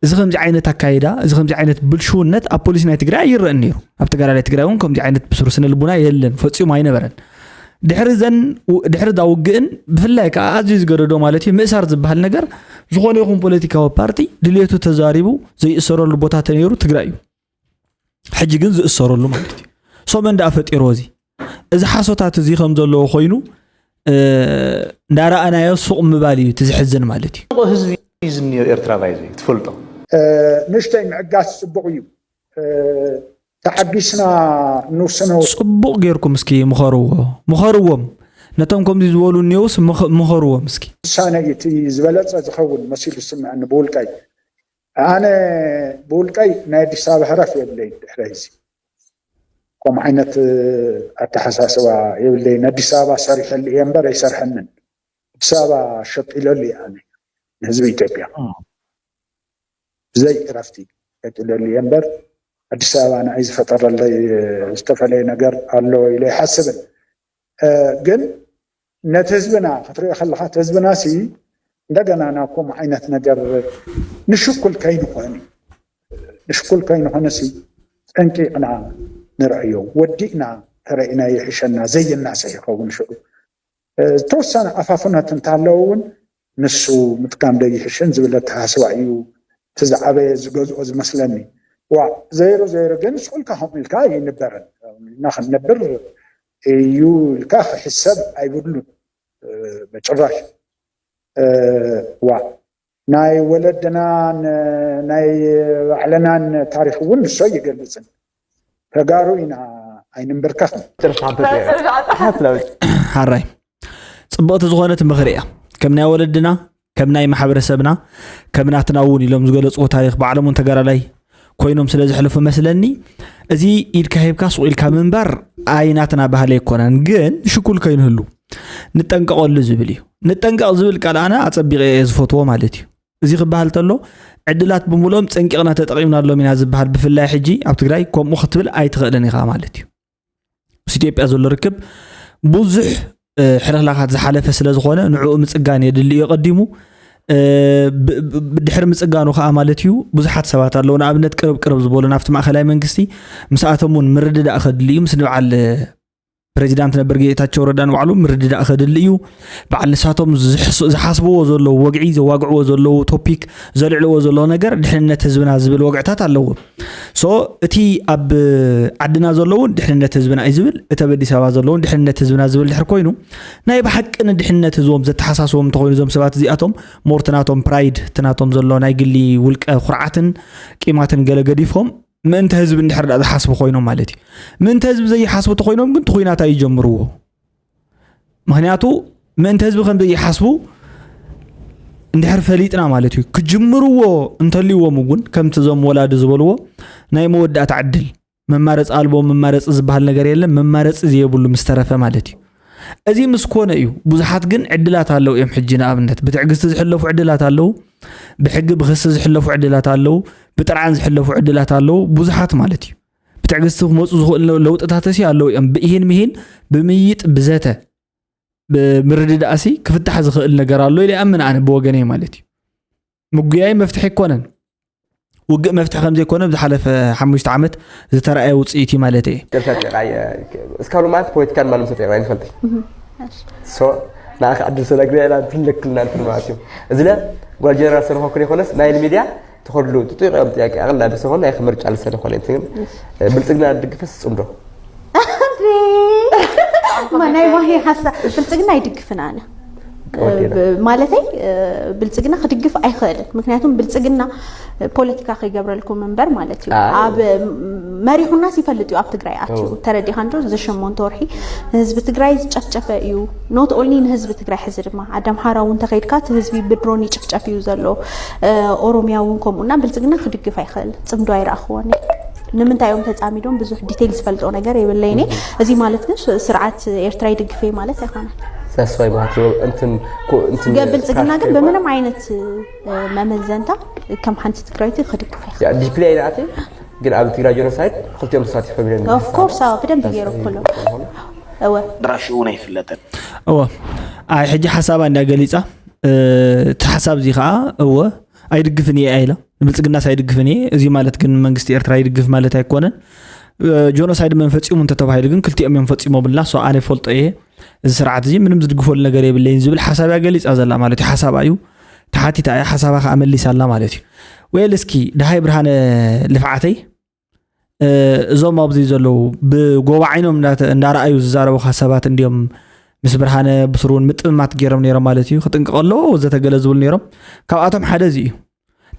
እዚ ከምዚ ዓይነት ኣካይዳ እዚ ከምዚ ዓይነት ብልሽውነት ኣብ ፖሊስ ናይ ትግራይ ኣይረአን ነይሩ። ኣብ ተጋዳላይ ትግራይ እውን ከምዚ ዓይነት ብስሩ ስነ ልቡና የለን ፈፂሙ ኣይነበረን። ድሕሪ ዘን ድሕሪ እዛ ውግእን ብፍላይ ከዓ ኣዝዩ ዝገደዶ ማለት እዩ ምእሳር ዝበሃል ነገር ዝኾነ ይኹን ፖለቲካዊ ፓርቲ ድልየቱ ተዛሪቡ ዘይእሰረሉ ቦታ ተነይሩ ትግራይ እዩ። ሕጂ ግን ዝእሰረሉ ማለት እዩ። ሶመን ደኣ ፈጢሮ እዚ እዚ ሓሶታት እዚ ከም ዘለዎ ኮይኑ እንዳረኣናዮ ሱቕ ምባል እዩ እቲ ዝሕዝን ማለት እዩ። ህዝቢ እዩ ዝንዮ ኤርትራ ባይዘ ትፈልጦ ንእሽተይ ምዕጋስ ፅቡቕ እዩ። ተዓጊስና ንውስኖ ፅቡቕ ጌርኩም እስኪ ምኸርዎ ምኸርዎም ነቶም ከምዚ ዝበሉ እኒውስ ምኸርዎም እስኪ። ውሳነ እዩ እቲ ዝበለፀ ዝኸውን መሲሉ ዝስምዐኒ ብውልቀይ። ኣነ ብውልቀይ ናይ ኣዲስ ኣበባ ህረፍ የብለይ ድሕረ እዚ ከም ዓይነት ኣተሓሳስባ የብለይን። ኣዲስ ኣበባ ሰሪሐሉ እየ እምበር ኣይሰርሐንን። ኣዲስ ኣበባ ሸጢለሉ እየ ኣነ ንህዝቢ ኢትዮጵያ ብዘይ እረፍቲ ሸጢለሉ እየ እምበር ኣዲስ ኣበባ ንዓይ ዝፈጠረለይ ዝተፈለየ ነገር ኣሎ ኢለ ኣይሓስብን። ግን ነቲ ህዝብና ክትሪኦ ከለካ እቲ ህዝብና ሲ እንደገና ናብ ከምኡ ዓይነት ነገር ንሽኩል ከይንኾን ንሽኩል ከይንኾነ ሲ ጠንቂቕና ንርኣዮ ወዲእና ተረኢና ይሕሸና ዘየናሰ ይኸውን ሽዑ ዝተወሰነ ኣፋፍነት እንታለዉ እውን ንሱ ምጥቃም ደይሕሽን ዝብል ኣተሓስባ እዩ እቲ ዝዓበየ ዝገዝኦ ዝመስለኒ። ዋ ዘይሩ ዘይሩ ግን ስቁልካ ከምኡ ኢልካ ይንበርን ኢና ክንነብር እዩ ኢልካ ክሕሰብ ኣይብሉን በጭራሽ። ዋ ናይ ወለድናን ናይ ባዕልናን ታሪክ እውን ንሶ ይገልፅን ተጋሩ ኢና ኣይንንበርከኽን። ሓራይ ፅብቕቲ ዝኾነት ምኽሪ እያ። ከም ናይ ወለድና ከም ናይ ማሕበረሰብና ከም ናትና እውን ኢሎም ዝገለፅዎ ታሪክ ባዕሎም እውን ተጋዳላይ ኮይኖም ስለ ዘሕለፉ መስለኒ እዚ ኢድካ ሂብካ ሱቕ ኢልካ ምንባር ኣይናትና ባህሊ ኣይኮነን። ግን ሽኩል ከይንህሉ ንጠንቀቐሉ ዝብል እዩ። ንጠንቀቕ ዝብል ቃል ኣነ ኣፀቢቐ እየ ዝፈትዎ ማለት እዩ። እዚ ክበሃል ተሎ ዕድላት ብምልኦም ፀንቂቕና ተጠቒምናሎም ኢና ዝበሃል ብፍላይ ሕጂ ኣብ ትግራይ ከምኡ ክትብል ኣይትኽእልን ኢኻ ማለት እዩ። ምስ ኢትዮጵያ ዘሎ ርክብ ብዙሕ ሕልኽላኻት ዝሓለፈ ስለ ዝኾነ ንዕኡ ምፅጋን የድሊ እዩ ቀዲሙ። ድሕሪ ምፅጋኑ ከዓ ማለት እዩ ብዙሓት ሰባት ኣለዉ ንኣብነት ቅርብ ቅርብ ዝበሉ ናብቲ ማእኸላይ መንግስቲ ምስኣቶም እውን ምርድዳእ ከድሊ እዩ ምስ ንበዓል ፕሬዚዳንት ነበር ጌታቸው ረዳ ንባዕሉ ምርድዳእ ከድሊ እዩ። በዓል ንሳቶም ዝሓስብዎ ዘለዉ ወግዒ ዘዋግዕዎ ዘለዉ ቶፒክ ዘልዕልዎ ዘለዉ ነገር ድሕንነት ህዝብና ዝብል ወግዕታት ኣለዎ። ሶ እቲ ኣብ ዓድና ዘለውን ድሕንነት ህዝብና እዩ ዝብል እቲ ኣብ ኣዲስ ኣበባ ዘለውን ድሕንነት ህዝብና ዝብል ድሕር ኮይኑ ናይ ብሓቂ ንድሕንነት ህዝቦም ዘተሓሳስቦም እንተኮይኑ እዞም ሰባት እዚኣቶም ሞር ትናቶም ፕራይድ ትናቶም ዘሎ ናይ ግሊ ውልቀ ኩርዓትን ቂማትን ገለ ገዲፎም ምእንተ ህዝቢ እንድሕር ዳ ዝሓስቡ ኮይኖም ማለት እዩ። ምእንተ ህዝቢ ዘይሓስቡ ተኮይኖም ግን ትኩናት ኣይጀምርዎ። ምክንያቱ ምእንተ ህዝቢ ከም ዘይሓስቡ እንድሕር ፈሊጥና ማለት እዩ ክጅምርዎ እንተልይዎም እውን ከምቲ እዞም ወላዲ ዝበልዎ ናይ መወዳእታ ዕድል መማረፂ ኣልቦ መማረፂ ዝበሃል ነገር የለን። መማረፂ ዘየብሉ ምስ ተረፈ ማለት እዩ። እዚ ምስ ኮነ እዩ ብዙሓት ግን ዕድላት ኣለዉ እዮም። ሕጂ ንኣብነት ብትዕግስቲ ዝሕለፉ ዕድላት ኣለዉ፣ ብሕጊ ብክሲ ዝሕለፉ ዕድላት ኣለዉ፣ ብጥርዓን ዝሕለፉ ዕድላት ኣለዉ። ብዙሓት ማለት እዩ። ብትዕግስቲ ክመፁ ዝኽእሉ ለውጥታትሲ ኣለዉ እዮም። ብኢሂን ምሂን ብምይጥ ብዘተ ብምርድዳእሲ ክፍታሕ ዝኽእል ነገር ኣሎ ኢለ ይኣምን ኣነ ብወገነይ ማለት እዩ። ምጉያይ መፍትሒ ኣይኮነን። ውግእ መፍትሒ ከም ዘይኮነ ብዝሓለፈ ሓሙሽተ ዓመት ዝተረኣየ ውፅኢት እዩ ማለት እየ። ጨርሻ ጨቃ እስካሉ ማለት ፖለቲካን ማንም ሰው ጨቃ ይፈልጥ ሶ ንኣኸ ዕድል ሰለግሪያ ኢላ ትልክልና እንትን ማለት እዩ። እዚ ለ ጓል ጀነራል ሰለኮ ክን ይኮነስ ናይል ሚድያ ተኸድሉ ጥጡይ ቀም ጥያቄ ኣቕላ ብሰኾን ናይ ክምርጫ ልሰለ ኮነ እንትን ብልጽግና ድግፍስ ጽምዶ ናይ ማሂ ሓሳብ ብልጽግና ኣይድግፍን ኣነ ማለተይ ብልጽግና ክድግፍ ኣይኽእልን። ምክንያቱም ብልጽግና ፖለቲካ ከይገብረልኩም እምበር ማለት እዩ። ኣብ መሪሑናስ ይፈልጥ እዩ ኣብ ትግራይ ኣትዩ ተረዲኻ እንዶ እዚ ሸሞንተ ወርሒ ንህዝቢ ትግራይ ዝጨፍጨፈ እዩ። ኖት ኦንሊ ንህዝቢ ትግራይ ሕዚ ድማ ዓዲ ኣምሓራ እውን ተኸይድካ እቲ ህዝቢ ብድሮን ይጭፍጨፍ እዩ ዘሎ። ኦሮሚያ እውን ከምኡ እና ብልጽግና ክድግፍ ኣይኽእል ጽምዶ ኣይረኣኽዎን እየ። ንምንታይ እዮም ተፃሚዶም ብዙሕ ዲቴይል ዝፈልጦ ነገር የብለይን እየ። እዚ ማለት ግን ስርዓት ኤርትራ ይድግፍ እየ ማለት ኣይኮነን። That's why ማለት ነው እንትን ኮ- እንትን ገ- ብልጽግና ግን ፓርቲ በምንም ዓይነት እ፣ መመዘንታ ከም ሓንቲ ትግራይቲ ክድግፍ እየ። ያ ዲፕሊ ኣይናኣቲ ግን ኣብ ትግራይ ጀኖሳይድ ክልቲኦም ተሳቲፎም እዮም። Of course ኣዎ ብደንብ ገይሩ ኩሎ እወ ድራሽኡ እውን ኣይፍለጥን። እወ ኣይ ሕጂ ሓሳባ እንዳ ገሊፃ እ፣ እቲ ሓሳብ እዚ ከዓ እወ ኣይድግፍን እየ ኣይላ ብልፅግናስ ኣይድግፍን እየ። እዚ ማለት ግን መንግስቲ ኤርትራ ይድግፍ ማለት ኣይኮነን። እ፣ ጆኖሳይድ መን ፈፂሙ እንተተባሂሉ ግን ክልቲኦም እዮም ፈፂሞምልና። ሶ ኣነ ይፈልጦ እየ እዚ ስርዓት እዚ ምንም ዝድግፈሉ ነገር የብለይን ዝብል ሓሳብ እያ ገሊፃ ዘላ ማለት እዩ። ሓሳባ እዩ ተሓቲታ እያ ሓሳባ ከዓ መሊሳ ኣላ ማለት እዩ። ወይል እስኪ ድሃይ ብርሃነ ልፍዓተይ እዞም ኣብዚ ዘለዉ ብጎባዒኖም እንዳረኣዩ ዝዛረቡካ ሰባት እንዲዮም ምስ ብርሃነ ብስሩ እውን ምጥምማት ገይሮም ነይሮም ማለት እዩ። ክጥንቀቕ ኣለዎ ወዘተ ገለ ዝብሉ ነይሮም። ካብኣቶም ሓደ እዚ እዩ።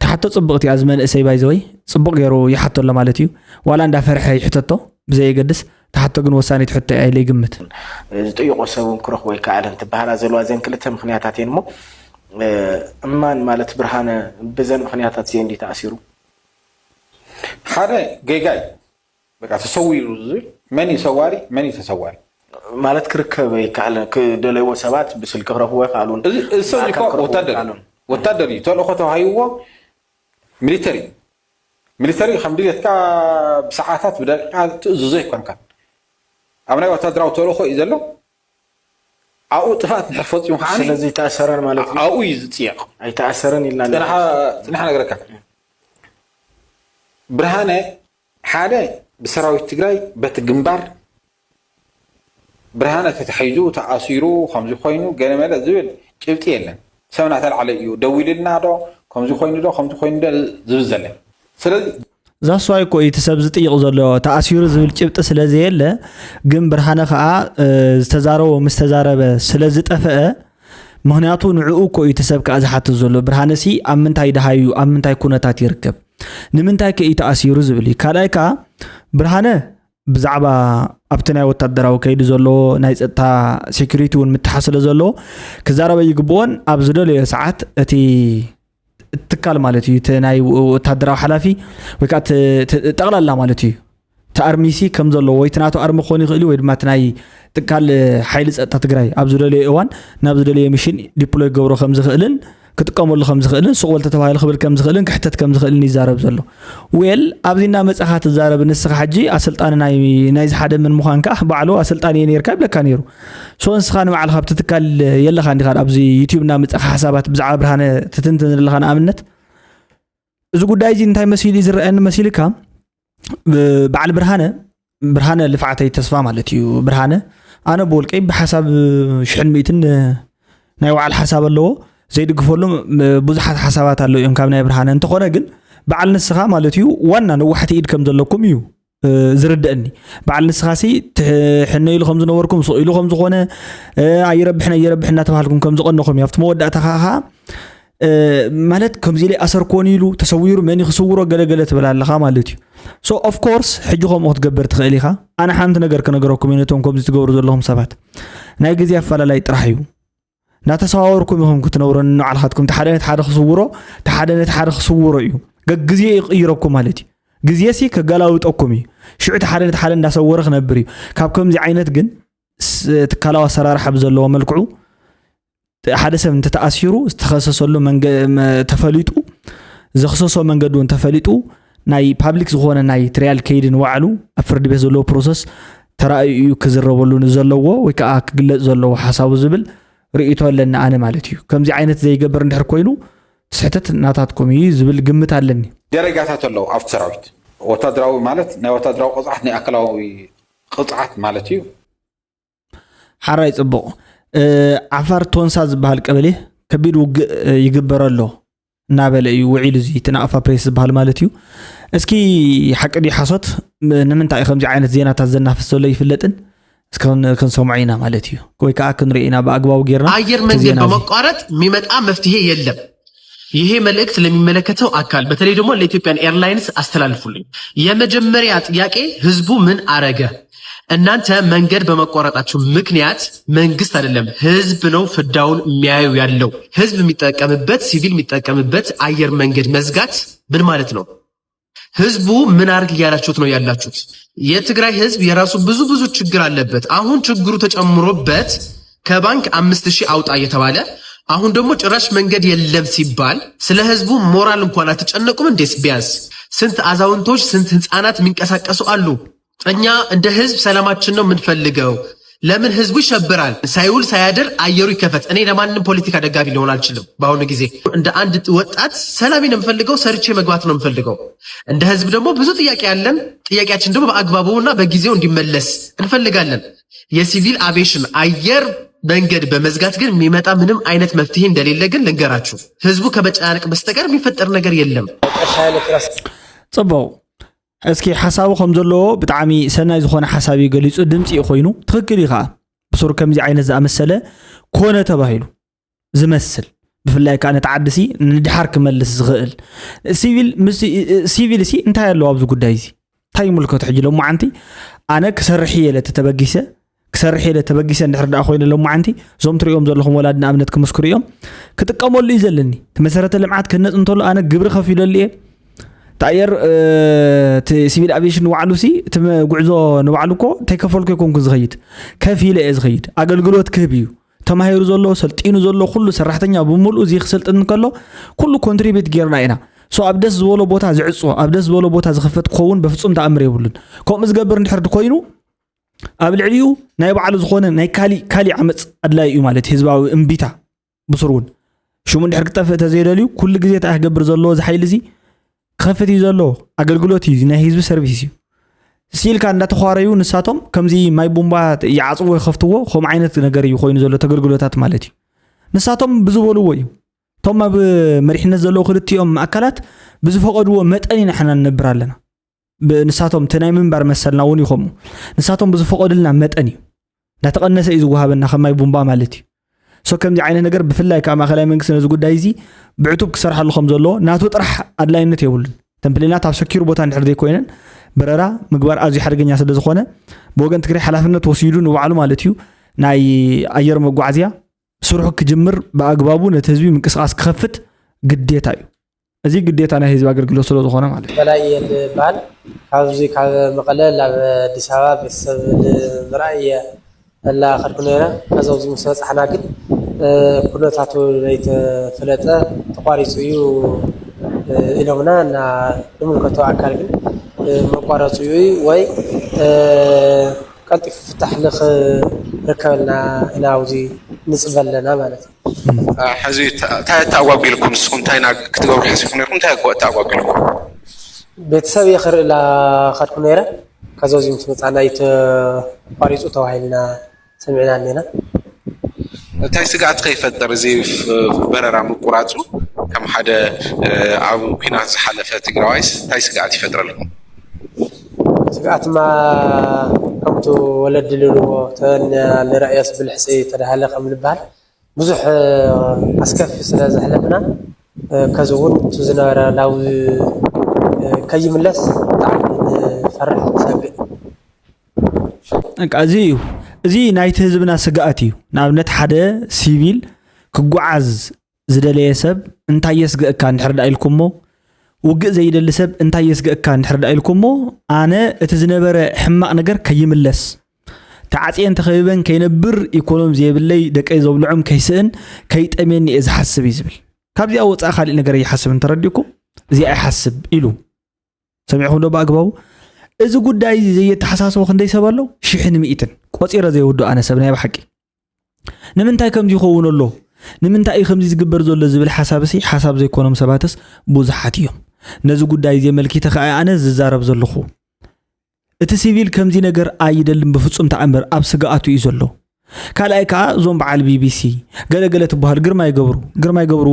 ተሓቶ ጽቡቕቲ እያ፣ እዚ መንእሰይ ባይዘወይ ጽቡቕ ገይሩ ይሓቶ ኣሎ ማለት እዩ። ዋላ እንዳፈርሐ ይሕተቶ ብዘየገድስ፣ ተሓቶ ግን ወሳኒት ሕቶ እያ ኢለ ይግምት። ዝጥይቆ ሰብ እውን ክረኽቦ ይከኣለን ትበሃላ ዘለዋ ዘን ክልተ ምክንያታት እየን እሞ፣ እማን ማለት ብርሃነ ብዘን ምክንያታት እዚአን ድዩ ተኣሲሩ? ሓደ ጌጋይ በቃ ተሰዊሩ ዝብል፣ መን እዩ ሰዋሪ፣ መን እዩ ተሰዋሪ? ማለት ክርከብ ይከኣል። ክደለይዎ ሰባት ብስልኪ ክረኽቦ ይከኣሉን እዚ እዚ ሰብ እዚ እኮ ብኣካል ክረኽቦ ወታደር እዩ። ይከኣሉን። ወታደር እዩ፣ ተልእኾ ተዋሂብዎ። ሚሊተሪ፣ ሚሊተሪ ከም ድሌትካ ብሰዓታት ብደቂቃ ትእዝዞ ኣይኮንካን። ኣብ ናይ ወታደራዊ ተልእኾ እዩ ዘሎ። ኣብኡ ጥፍኣት እንድሕር ፈፂሙ ከዓ ስለዚ ኣይተኣሰረን ማለት እዩ። ኣብኡ እዩ ዝፅየቕ። ኣይተኣሰረን ኢልና ፅንሓ ፅንሓ ነገረካ። ብርሃነ ሓደ ብሰራዊት ትግራይ በቲ ግንባር ብርሃነ ተታሒዙ ተኣሲሩ ከምዚ ኮይኑ ገለመለ ዝብል ጭብጢ የለን። ሰብ እናተላዕለ እዩ ደዊልልና ዶ ከምዚ ኮይኑ ዶ ከምዚ ኮይኑ ዶ ዝብል ዘለ። ስለዚ ዛስዋይ እኮ እዩ እቲ ሰብ ዝጥይቕ ዘሎ፣ ተኣሲሩ ዝብል ጭብጢ ስለ ዘየለ። ግን ብርሃነ ከዓ ዝተዛረቦ ምስ ተዛረበ ስለ ዝጠፈአ፣ ምክንያቱ ንዕኡ እኮ እዩ እቲ ሰብ ከዓ ዝሓትት ዘሎ። ብርሃነሲ ኣብ ምንታይ ደሃዩ ኣብ ምንታይ ኩነታት ይርከብ፣ ንምንታይ ከ እዩ ተኣሲሩ ዝብል እዩ። ካልኣይ ከዓ ብርሃነ ብዛዕባ ኣብቲ ናይ ወታደራዊ ከይዲ ዘሎ ናይ ፀጥታ ሴኩሪቲ እውን ምትሓስ ስለ ዘለዎ ክዛረበ ይግብኦን ኣብ ዝደለዮ ሰዓት እቲ ትካል ማለት እዩ እቲ ናይ ወታደራዊ ሓላፊ ወይ ከዓ ጠቕላላ ማለት እዩ እቲ ኣርሚሲ ከም ዘለዎ ወይ እቲ ናቱ ኣርሚ ክኾን ይኽእል እዩ ወይ ድማ እቲ ናይ ትካል ሓይሊ ፀጥታ ትግራይ ኣብ ዝደለዮ እዋን ናብ ዝደለዮ ሚሽን ዲፕሎይ ክገብሮ ከም ዝኽእልን ክጥቀመሉ ከም ዝኽእልን ሱቕ በል ተተባሂሉ ክብል ከም ዝኽእልን ክሕተት ከም ዝኽእልን ይዛረብ ዘሎ። ዌል ኣብዚ እናመፃኻ ትዛረብ ንስኻ ሕጂ ኣሰልጣኒ ናይ ናይዚ ሓደ ምን ምዃንካ ባዕሉ ኣሰልጣኒ እየ ነርካ ይብለካ ነይሩ። ሶ ንስኻ ንባዕልኻ ኣብቲ ትካል የለኻ እንዲኻ ኣብዚ ዩቲዩብ እናመፃኻ ሓሳባት ብዛዕባ ብርሃነ ትትንትን ዘለኻ ንኣብነት እዚ ጉዳይ እዚ እንታይ መሲሉ እዩ ዝረኣየኒ መሲልካ በዓል ብርሃነ ብርሃነ ልፍዓተይ ተስፋ ማለት እዩ። ብርሃነ ኣነ ብውልቀይ ብሓሳብ ሽሕን ሚእትን ናይ ባዕሉ ሓሳብ ኣለዎ። ዘይድግፈሉ ብዙሓት ሓሳባት ኣለዉ እዮም ካብ ናይ ብርሃነ። እንተኾነ ግን በዓል ንስኻ ማለት እዩ ዋና ነዋሕቲ ኢድ ከም ዘለኩም እዩ ዝርድአኒ። በዓል ንስኻሲ ትሕነ ኢሉ ከም ዝነበርኩም ሱቕ ኢሉ ከም ዝኾነ ኣይረብሕን ኣይረብሕ እናተባሃልኩም ከም ዝቐነኹም እዩ ኣብቲ መወዳእታ ከዓ ማለት ከምዚ ኢለ ኣሰርኮን ኢሉ ተሰዊሩ መን ክስውሮ ገለገለ ትብል ኣለኻ ማለት እዩ። So of course ሕጂ ከምኡ ክትገብር ትኽእል ኢኻ። ኣነ ሓንቲ ነገር ክነገረኩም እዩ ነቶም ከምዚ ትገብሩ ዘለኹም ሰባት ናይ ግዜ ኣፈላላይ ጥራሕ እዩ። እናተሰዋወርኩም ኢኹም ክትነብሩ ንባዕልኻትኩም ሓደ ነቲ ሓደ ክስውሮ ሓደ ነቲ ሓደ ክስውሮ እዩ። ግዜ ይቕይረኩም ማለት እዩ። ግዜ ሲ ከገላውጠኩም እዩ። ሽዑ እቲ ሓደ ነቲ ሓደ እንዳሰወረ ክነብር እዩ። ካብ ከምዚ ዓይነት ግን ትካላዊ ኣሰራርሓ ብዘለዎ መልክዑ ሓደ ሰብ እንተተኣሲሩ ዝተኸሰሰሉ ተፈሊጡ ዘኽሰሶ መንገዲ እውን ተፈሊጡ ናይ ፓብሊክ ዝኾነ ናይ ትሪያል ከይዲ ንባዕሉ ኣብ ፍርዲ ቤት ዘለዎ ፕሮሰስ ተራእዩ እዩ ክዝረበሉ ንዘለዎ ወይ ከዓ ክግለፅ ዘለዎ ሓሳቡ ዝብል ርእይቶ ኣለኒ ኣነ ማለት እዩ። ከምዚ ዓይነት ዘይገብር እንድሕር ኮይኑ ስሕተት ናታትኩም እዩ ዝብል ግምት ኣለኒ። ደረጃታት ኣለዉ ኣብቲ ሰራዊት ወታደራዊ ማለት ናይ ወታደራዊ ቅፅዓት ናይ ኣካላዊ ቅፅዓት ማለት እዩ። ሓራይ ፅቡቕ። ዓፋር ቶንሳ ዝበሃል ቀበሌ ከቢድ ውግእ ይግበር ኣሎ እናበለ እዩ ውዒሉ እዚ እቲ ናቕፋ ፕሬስ ዝበሃል ማለት እዩ። እስኪ ሓቂ ድዩ ሓሶት ንምንታይ እዩ ከምዚ ዓይነት ዜናታት ዘናፍስ ዘሎ ይፍለጥን እስኪ ክንሰምዖ ኢና ማለት እዩ ወይ ከዓ ክንርኢ ኢና ብኣግባቡ ጌርና አየር መንገድ በመቋረጥ የሚመጣ መፍትሄ የለም። ይሄ መልእክት ለሚመለከተው አካል በተለይ ደግሞ ለኢትዮጵያን ኤርላይንስ አስተላልፉልኝ። የመጀመሪያ ጥያቄ ህዝቡ ምን አረገ? እናንተ መንገድ በመቋረጣችሁ ምክንያት መንግስት አይደለም ህዝብ ነው ፍዳውን የሚያየው ያለው። ህዝብ የሚጠቀምበት ሲቪል የሚጠቀምበት አየር መንገድ መዝጋት ምን ማለት ነው? ህዝቡ ምን አርግ እያላችሁት ነው ያላችሁት? የትግራይ ህዝብ የራሱ ብዙ ብዙ ችግር አለበት። አሁን ችግሩ ተጨምሮበት ከባንክ አምስት ሺህ አውጣ እየተባለ አሁን ደግሞ ጭራሽ መንገድ የለም ሲባል ስለ ህዝቡ ሞራል እንኳን አትጨነቁም እንዴስ? ቢያንስ ስንት አዛውንቶች ስንት ህፃናት የሚንቀሳቀሱ አሉ። እኛ እንደ ህዝብ ሰላማችን ነው የምንፈልገው። ለምን ህዝቡ ይሸብራል? ሳይውል ሳያድር አየሩ ይከፈት። እኔ ለማንም ፖለቲካ ደጋፊ ሊሆን አልችልም። በአሁኑ ጊዜ እንደ አንድ ወጣት ሰላሜ ነው የምፈልገው፣ ሰርቼ መግባት ነው የምፈልገው። እንደ ህዝብ ደግሞ ብዙ ጥያቄ አለን። ጥያቄያችን ደግሞ በአግባቡና በጊዜው እንዲመለስ እንፈልጋለን። የሲቪል አቬሽን አየር መንገድ በመዝጋት ግን የሚመጣ ምንም አይነት መፍትሄ እንደሌለ ግን ልንገራችሁ። ህዝቡ ከመጨናነቅ በስተቀር የሚፈጠር ነገር የለም። ጽቡቅ። እስኪ ሓሳቡ ከም ዘለዎ ብጣዕሚ ሰናይ ዝኾነ ሓሳብ እዩ ገሊጹ። ድምፂ እዩ ኮይኑ ትኽክል እዩ ከዓ ብሱሩ ከምዚ ዓይነት ዝኣመሰለ ኮነ ተባሂሉ ዝመስል፣ ብፍላይ ከዓ ነቲ ዓዲ ሲ ንድሓር ክመልስ ዝኽእል ሲቪል ምስ ሲቪል ሲ እንታይ ኣለዎ ኣብዚ ጉዳይ እዚ? እንታይ ይምልከቱ? ሕጂ ሎማዓንቲ ኣነ ክሰርሕ እየ ኢለ ተተበጊሰ ክሰርሕ ኢለ ተበጊሰ እንድሕር ደኣ ኮይነ ሎማዓንቲ እዞም ትሪኦም ዘለኹም ወላዲ ንኣብነት ክምስክሩ እዮም። ክጥቀመሉ እዩ ዘለኒ። እቲ መሰረተ ልምዓት ክህነፅ እንተሎ ኣነ ግብሪ ከፊለሉ እየ። እቲ ኣየር እቲ ሲቪል ኣቪሽን ንባዕሉ ሲ እቲ ጉዕዞ ንባዕሉ እኮ ተይከፈልኩ ኣይኮንኩ ዝኸይድ፣ ከፊለ እየ ዝኸይድ። ኣገልግሎት ክህብ እዩ። ተማሂሩ ዘሎ ሰልጢኑ ዘሎ ኩሉ ሰራሕተኛ ብምሉኡ እዚ ክሰልጥን ከሎ ኩሉ ኮንትሪቢት ጌርና ኢና። ሶ ኣብ ደስ ዝበሎ ቦታ ዝዕፅዎ ኣብ ደስ ዝበሎ ቦታ ዝኸፈት ክኸውን በፍፁም ተኣምር የብሉን። ከምኡ ዝገብር እንድሕር ኮይኑ ኣብ ልዕሊኡ ናይ ባዕሉ ዝኾነ ናይ ካሊእ ካሊእ ዓመፅ ኣድላይ እዩ ማለት ህዝባዊ እምቢታ ብሱር እውን ሽሙ እንድሕር ክጠፍእ ተዘይደልዩ ኩሉ ግዜ እንታይ ክገብር ዘለዎ እዚ ሓይሊ እዚ ክኸፍት እዩ ዘለዎ። ኣገልግሎት እዩ፣ ናይ ህዝቢ ሰርቪስ እዩ። ሲልካ እንዳተኳረዩ ንሳቶም ከምዚ ማይ ቡምባ ይዓፅዎ ይኸፍትዎ፣ ከምኡ ዓይነት ነገር እዩ ኮይኑ ዘሎ ተገልግሎታት ማለት እዩ። ንሳቶም ብዝበልዎ እዩ። እቶም ኣብ መሪሕነት ዘለዉ ክልቲኦም ኣካላት ብዝፈቐድዎ መጠን ኢና ንሕና ንነብር ኣለና። ንሳቶም እቲ ናይ ምንባር መሰልና እውን ይኸምኡ ንሳቶም ብዝፈቐዱልና መጠን እዩ። እንዳተቐነሰ እዩ ዝወሃበና ከማይ ቡምባ ማለት እዩ። ሶ ከምዚ ዓይነት ነገር ብፍላይ ከዓ ማእኸላይ መንግስቲ ነዚ ጉዳይ እዚ ብዕቱብ ክሰርሓሉ ከም ዘለዎ ናቱ ጥራሕ ኣድላይነት የብሉን። ተምፕሌናት ኣብ ሰኪሩ ቦታ እንድሕር ዘይኮይነን በረራ ምግባር ኣዝዩ ሓደገኛ ስለ ዝኾነ ብወገን ትግራይ ሓላፍነት ወሲዱ ንባዕሉ ማለት እዩ ናይ ኣየር መጓዓዝያ ስርሑ ክጅምር ብኣግባቡ ነቲ ህዝቢ ምንቅስቃስ ክኸፍት ግዴታ እዩ። እዚ ግዴታ ናይ ህዝቢ ኣገልግሎት ስለ ዝኾነ ማለት እዩ። በላይ እየ ዝበሃል። ካብዚ ካብ መቐለ ናብ ኣዲስ ኣበባ ቤተሰብ ንምርኣይ እየ እናኸድኩ ነይረ። ከዚ ኣብዚ ምስ በፃሕና ግን ኩነታቱ ዘይተፈለጠ ተቋሪፁ እዩ ኢሎምና እና ንምልከቶ ኣካል ግን መቋረፂኡ ወይ ቀልጢፉ ፍታሕ ንኽርከበልና ኢና ኣብዚ ንፅበ ኣለና ማለት እዩ። ሕዚ እንታይ ኣተኣጓጒልኩም? ንስኹም እንታይ ክትገብሩ ሓሲብኩም ነርኩም? እንታይ ኣተኣጓጒልኩም? ቤተሰብ እየ ክርእላ ከድኩ ነይረ። ከዚ ኣብዚ ምስ መፃና እዩ ተቋሪፁ ተባሂልና ሰሚዕና እኒና። እንታይ ስግኣት ከይፈጥር እዚ በረራ ምቁራፁ ከም ሓደ ኣብ ኲናት ዝሓለፈ ትግራዋይስ እንታይ ስግኣት ይፈጥረልኩም? ስግኣትማ ከምቱ ወለዲ ልብልዎ ተንያ ንረእዮስ ብልሕፂ ተዳሃለ ከም ልበሃል ብዙሕ ኣስከፊ ስለ ዘሕለፍና ከዚ እውን እቲ ዝነበረ ናብዚ ከይምለስ ብጣዕሚ ንፈርሕ ንሰግእ። በቃ እዚ እዩ። እዚ ናይቲ ህዝብና ስግኣት እዩ። ንኣብነት ሓደ ሲቪል ክጓዓዝ ዝደለየ ሰብ እንታይ የስግእካ እንድሕር ደኣ ኢልኩሞ፣ ውግእ ዘይደሊ ሰብ እንታይ የስግእካ እንድሕር ደኣ ኢልኩሞ፣ ኣነ እቲ ዝነበረ ሕማቕ ነገር ከይምለስ ተዓፅየን ተኸቢበን ከይነብር ኢኮኖም ዘየብለይ ደቀይ ዘብልዖም ከይስእን ከይጠምየኒ እየ ዝሓስብ እዩ ዝብል። ካብዚኣ ወፃኢ ካሊእ ነገር ኣይሓስብን። ተረዲእኩም? እዚኣ ይሓስብ ኢሉ ሰሚዕኹም ዶ ብኣግባቡ? እዚ ጉዳይ እዚ ዘየተሓሳስቦ ክንደይ ሰብ ኣሎ? ሽሕን ሚእትን ቆፂረ ዘይውድእ ኣነ ሰብ ናይ ብሓቂ ንምንታይ ከምዚ ይኸውን ኣሎ? ንምንታይ እዩ ከምዚ ዝግበር ዘሎ ዝብል ሓሳብ ሲ ሓሳብ ዘይኮኖም ሰባትስ ብዙሓት እዮም። ነዚ ጉዳይ እዚ ኣመልኪተ ከኣ ኣነ ዝዛረብ ዘለኹ እቲ ሲቪል ከምዚ ነገር ኣይደልን ብፍጹም ተኣምር ኣብ ስግኣቱ እዩ ዘሎ። ካልኣይ ከዓ እዞም በዓል ቢቢሲ ገለገለ ትበሃል ግርማይ ገብሩ ግርማይ ገብሩ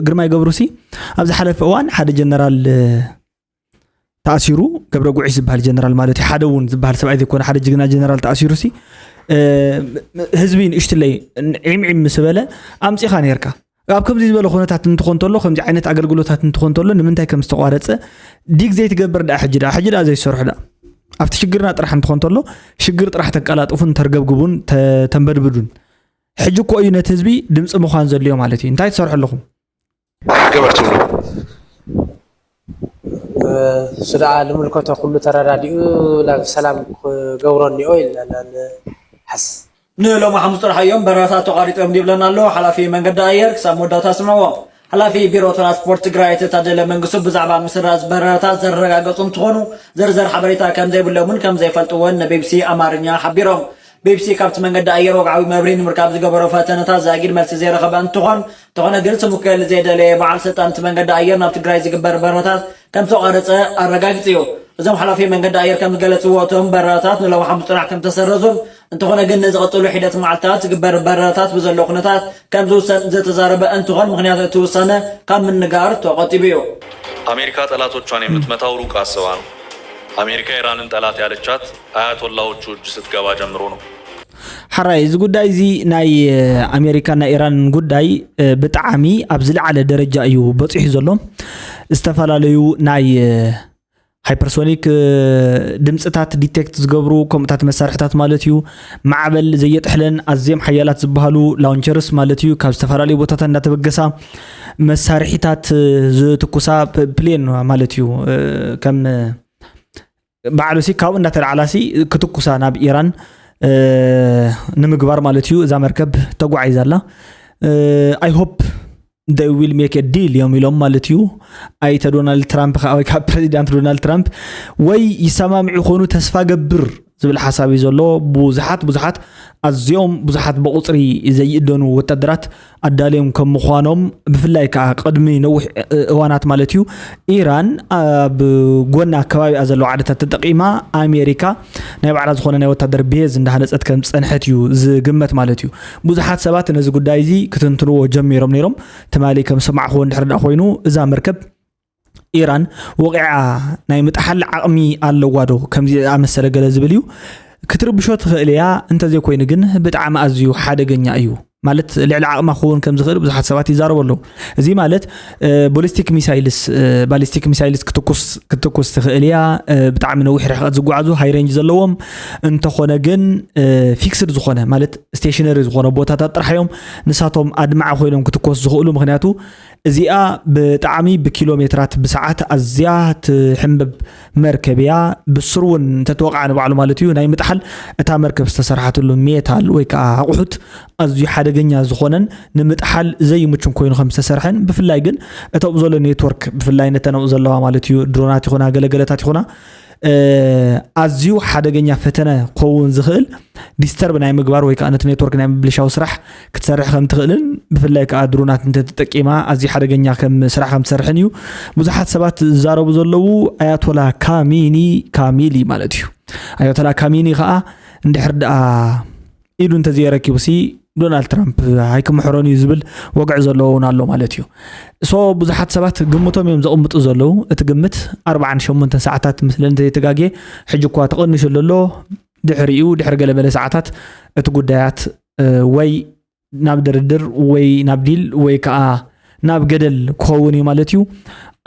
ግርማይ ገብሩ ሲ ኣብ ዝሓለፈ እዋን ሓደ ጀነራል ተኣሲሩ ገብረ ጉዒሽ ዝበሃል ጀነራል ማለት እዩ ሓደ እውን ዝበሃል ሰብኣይ ዘይኮነ ሓደ ጅግና ጀነራል ተኣሲሩ ሲ ህዝቢ ንእሽትለይ ዒምዒም ምስ በለ ኣምፂኻ ነርካ ኣብ ከምዚ ዝበለ ኩነታት እንትኾን ተሎ ከምዚ ዓይነት ኣገልግሎታት እንትኾን ተሎ ንምንታይ ከም ዝተቋረፀ ዲግ ዘይትገብር ደኣ ሕጂ ደኣ ሕጂ ደኣ ዘይሰርሑ ደኣ ኣብቲ ሽግርና ጥራሕ እንትኾን ተሎ ሽግር ጥራሕ ተቀላጥፉን ተርገብግቡን ተንበድብዱን ሕጂ እኮ እዩ ነቲ ህዝቢ ድምፂ ምዃን ዘድልዮ ማለት እዩ እንታይ ትሰርሑ ኣለኹም ገበርትብሉ እሱ ደኣ ንምልከቶ ኩሉ ተረዳዲኡ ናብ ሰላም ክገብሮ እኒኦ ኢልና ኢና ንሓስብ። ንሎሚ ሓሙስ ጥራሕ እዮም በረራታት ተቋሪጦም ይብለና ኣሎ ሓላፊ መንገዲ ኣየር። ክሳብ መወዳእታ ስምዕዎ። ሓላፊ ቢሮ ትራንስፖርት ትግራይ ኣቶ ታደለ መንግስቱ ብዛዕባ ምስራዝ በረራታት ዘረጋገፁ እንትኾኑ ዝርዝር ሓበሬታ ከም ዘይብሎምን ከም ዘይፈልጥዎን ንቢቢሲ ኣማርኛ ሓቢሮም። ቢቢሲ ካብቲ መንገዲ ኣየር ወግዓዊ መብርሂ ንምርካብ ዝገበሮ ፈተነታት ዛጊድ መልሲ ዘይረኸበ እንትኾን እንተኾነ ግን ስሙ ክገልፅ ዘይደለየ በዓል ስልጣን እቲ መንገዲ ኣየር ናብ ትግራይ ዝግበር በረራታት ከም ዝተቋረፀ ኣረጋጊፁ እዩ። እዞም ሓላፊ መንገዲ ኣየር ከም ዝገለፅዎ እቶም በረራታት ንሎሚ ሓሙስ ጥራሕ ከም ዝተሰረዙን እንተኾነ ግን ንዝቕፅሉ ሒደት መዓልታት ዝግበር በረራታት ብዘሎ ኩነታት ከም ዝውሰን ዝተዛረበ እንትኾን ምኽንያት እቲ ውሳነ ካብ ምንጋር ተቆጢቡ እዩ። አሜሪካ ጠላቶቿን የምትመታው ሩቅ አስባ ነው። አሜሪካ ኢራንን ጠላት ያለቻት አያቶላዎቹ እጅ ስትገባ ጀምሮ ነው። ሓራይ፣ እዚ ጉዳይ እዚ ናይ ኣሜሪካን ናይ ኢራን ጉዳይ ብጣዕሚ ኣብ ዝለዓለ ደረጃ እዩ በፂሑ ዘሎ። ዝተፈላለዩ ናይ ሃይፐርሶኒክ ድምፅታት ዲቴክት ዝገብሩ ከምኡታት መሳርሕታት ማለት እዩ። ማዕበል ዘየጥሕለን ኣዝዮም ሓያላት ዝበሃሉ ላውንቸርስ ማለት እዩ፣ ካብ ዝተፈላለዩ ቦታታት እንዳተበገሳ መሳርሒታት ዝትኩሳ ፕሌን ማለት እዩ። ከም ባዕሉ ሲ ካብኡ እንዳተላዕላ ሲ ክትኩሳ ናብ ኢራን ንምግባር ማለት እዩ። እዛ መርከብ ተጓዒዛ ኣላ። I hope they will make a deal እዮም ኢሎም ማለት እዩ። ኣይተ ዶናልድ ትራምፕ ከዓ ወይ ከዓ ፕሬዚዳንት ዶናልድ ትራምፕ ወይ ይሰማምዑ ይኾኑ ተስፋ ገብር ዝብል ሓሳብ እዩ ዘሎ። ብዙሓት ብዙሓት ኣዝዮም ብዙሓት ብቁፅሪ ዘይእደኑ ወታደራት ኣዳልዮም ከም ምዃኖም ብፍላይ ከዓ ቅድሚ ነዊሕ እዋናት ማለት እዩ ኢራን ኣብ ጎና ከባቢኣ ዘለዋ ዓድታት ተጠቂማ ኣሜሪካ ናይ ባዕላ ዝኾነ ናይ ወታደር ቤዝ እንዳሃነፀት ከም ዝፀንሐት እዩ ዝግመት ማለት እዩ። ብዙሓት ሰባት ነዚ ጉዳይ እዚ ክትንትንዎ ጀሚሮም ነይሮም። ትማሊ ከም ሰማዕኹዎ እንድሕር ዳ ኮይኑ እዛ መርከብ ኢራን ወቂዓ ናይ ምጥሓል ዓቕሚ ኣለዋ ዶ ከምዚ ኣመሰለ ገለ ዝብል እዩ። ክትርብሾ ትኽእል እያ፣ እንተዘይኮይኑ ግን ብጣዕሚ ኣዝዩ ሓደገኛ እዩ። ማለት ልዕሊ ዓቕማ ክኸውን ከም ዝኽእል ብዙሓት ሰባት ይዛረቡ ኣለዉ። እዚ ማለት ቦሊስቲክ ሚሳይልስ ባሊስቲክ ሚሳይልስ ክትኩስ ክትኩስ ትኽእል እያ። ብጣዕሚ ነዊሕ ርሕቀት ዝጓዓዙ ሃይ ሬንጅ ዘለዎም እንተኾነ ግን ፊክስድ ዝኾነ ማለት ስቴሽነሪ ዝኾነ ቦታታት ጥራሕ እዮም ንሳቶም ኣድማዒ ኮይኖም ክትኮስ ዝኽእሉ። ምክንያቱ እዚኣ ብጣዕሚ ብኪሎ ሜትራት ብሰዓት ኣዝያ ትሕንበብ መርከብ እያ። ብስሩ እውን እንተትወቕዓ ንባዕሉ ማለት እዩ ናይ ምጥሓል እታ መርከብ ዝተሰርሓትሉ ሜታል ወይ ከዓ ኣቑሑት ኣዝዩ ሓደገኛ ዝኾነን ንምጥሓል ዘይምቹን ኮይኑ ከም ዝተሰርሐን ብፍላይ ግን እተብኡ ዘሎ ኔትወርክ ብፍላይ ነተን ኣብኡ ዘለዋ ማለት እዩ ድሮናት ይኹና ገለገለታት ይኹና ኣዝዩ ሓደገኛ ፈተነ ክኸውን ዝኽእል ዲስተርብ ናይ ምግባር ወይ ከዓ ነቲ ኔትወርክ ናይ ምብልሻው ስራሕ ክትሰርሕ ከም ትኽእልን ብፍላይ ከዓ ድሮናት እንተተጠቂማ ኣዝዩ ሓደገኛ ከም ስራሕ ከም ትሰርሕን እዩ ብዙሓት ሰባት ዝዛረቡ ዘለዉ። ኣያቶላ ካሚኒ ካሚሊ ማለት እዩ። ኣያቶላ ካሚኒ ከዓ እንድሕር ደኣ ኢዱ እንተዘየረኪቡ ሲ ዶናልድ ትራምፕ ኣይክምሕሮን እዩ ዝብል ወግዒ ዘለዎ እውን ኣሎ ማለት እዩ። ሶ ብዙሓት ሰባት ግምቶም እዮም ዘቕምጡ ዘለዉ። እቲ ግምት ኣርባዓን ሸሞንተን ሰዓታት ምስለ እንተዘይተጋግየ ሕጂ እኳ ተቐኒሹ ኣሎ። ድሕሪኡ ድሕሪ ገለ መለ ሰዓታት እቲ ጉዳያት ወይ ናብ ድርድር ወይ ናብ ዲል ወይ ከዓ ናብ ገደል ክኸውን እዩ ማለት እዩ።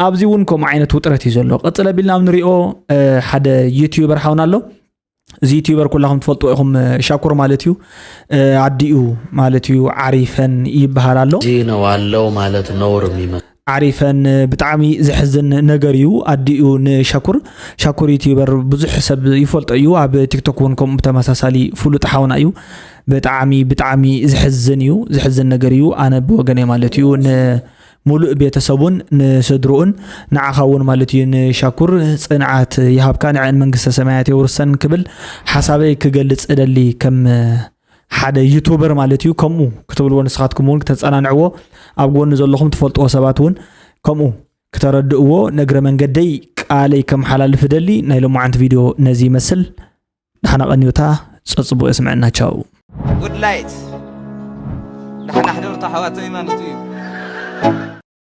ኣብዚ እውን ከምኡ ዓይነት ውጥረት እዩ ዘሎ። ቀፅል ኣቢልና ኣብ ንሪኦ ሓደ ዩቲዩበር ሓውና ኣሎ። እዚ ዩቲዩበር ኩላኹም ትፈልጥዎ ኢኹም። ሻኩር ማለት እዩ። ኣዲኡ ማለት እዩ ዓሪፈን ይበሃል ኣሎ። እዚ ነው አለው ማለት ነውር የሚመስል። ዓሪፈን ብጣዕሚ ዘሕዝን ነገር እዩ። ኣዲኡ ንሻኩር ሻኩር ዩቲዩበር ብዙሕ ሰብ ይፈልጦ እዩ። ኣብ ቲክቶክ እውን ከምኡ ተመሳሳሊ ፍሉጥ ሓውና እዩ። ብጣዕሚ ብጣዕሚ ዘሕዝን እዩ። ዘሕዝን ነገር እዩ። ኣነ ብወገነይ ማለት እዩ ን ሙሉእ ቤተሰቡን ንስድርኡን ንዓኻ እውን ማለት እዩ ንሻኩር ፅንዓት ይሃብካ ንዕን መንግስተ ሰማያት የውርሰን ክብል ሓሳበይ ክገልፅ እደሊ ከም ሓደ ዩቱበር ማለት እዩ። ከምኡ ክትብልዎ ንስኻትኩም እውን ክተፀናንዕዎ ኣብ ጎኒ ዘለኹም ትፈልጥዎ ሰባት እውን ከምኡ ክተረድእዎ ነግረ መንገደይ ቃለይ ከመሓላልፍ እደሊ። ናይ ሎማዓንቲ ቪድዮ ነዚ ይመስል። ደሓና ቀንዩታ ፀፅቡቅ የስምዐና ቻው። ጉድ ላይት ደሓና ሕደሩ ኣሕዋተይ ማለት እዩ።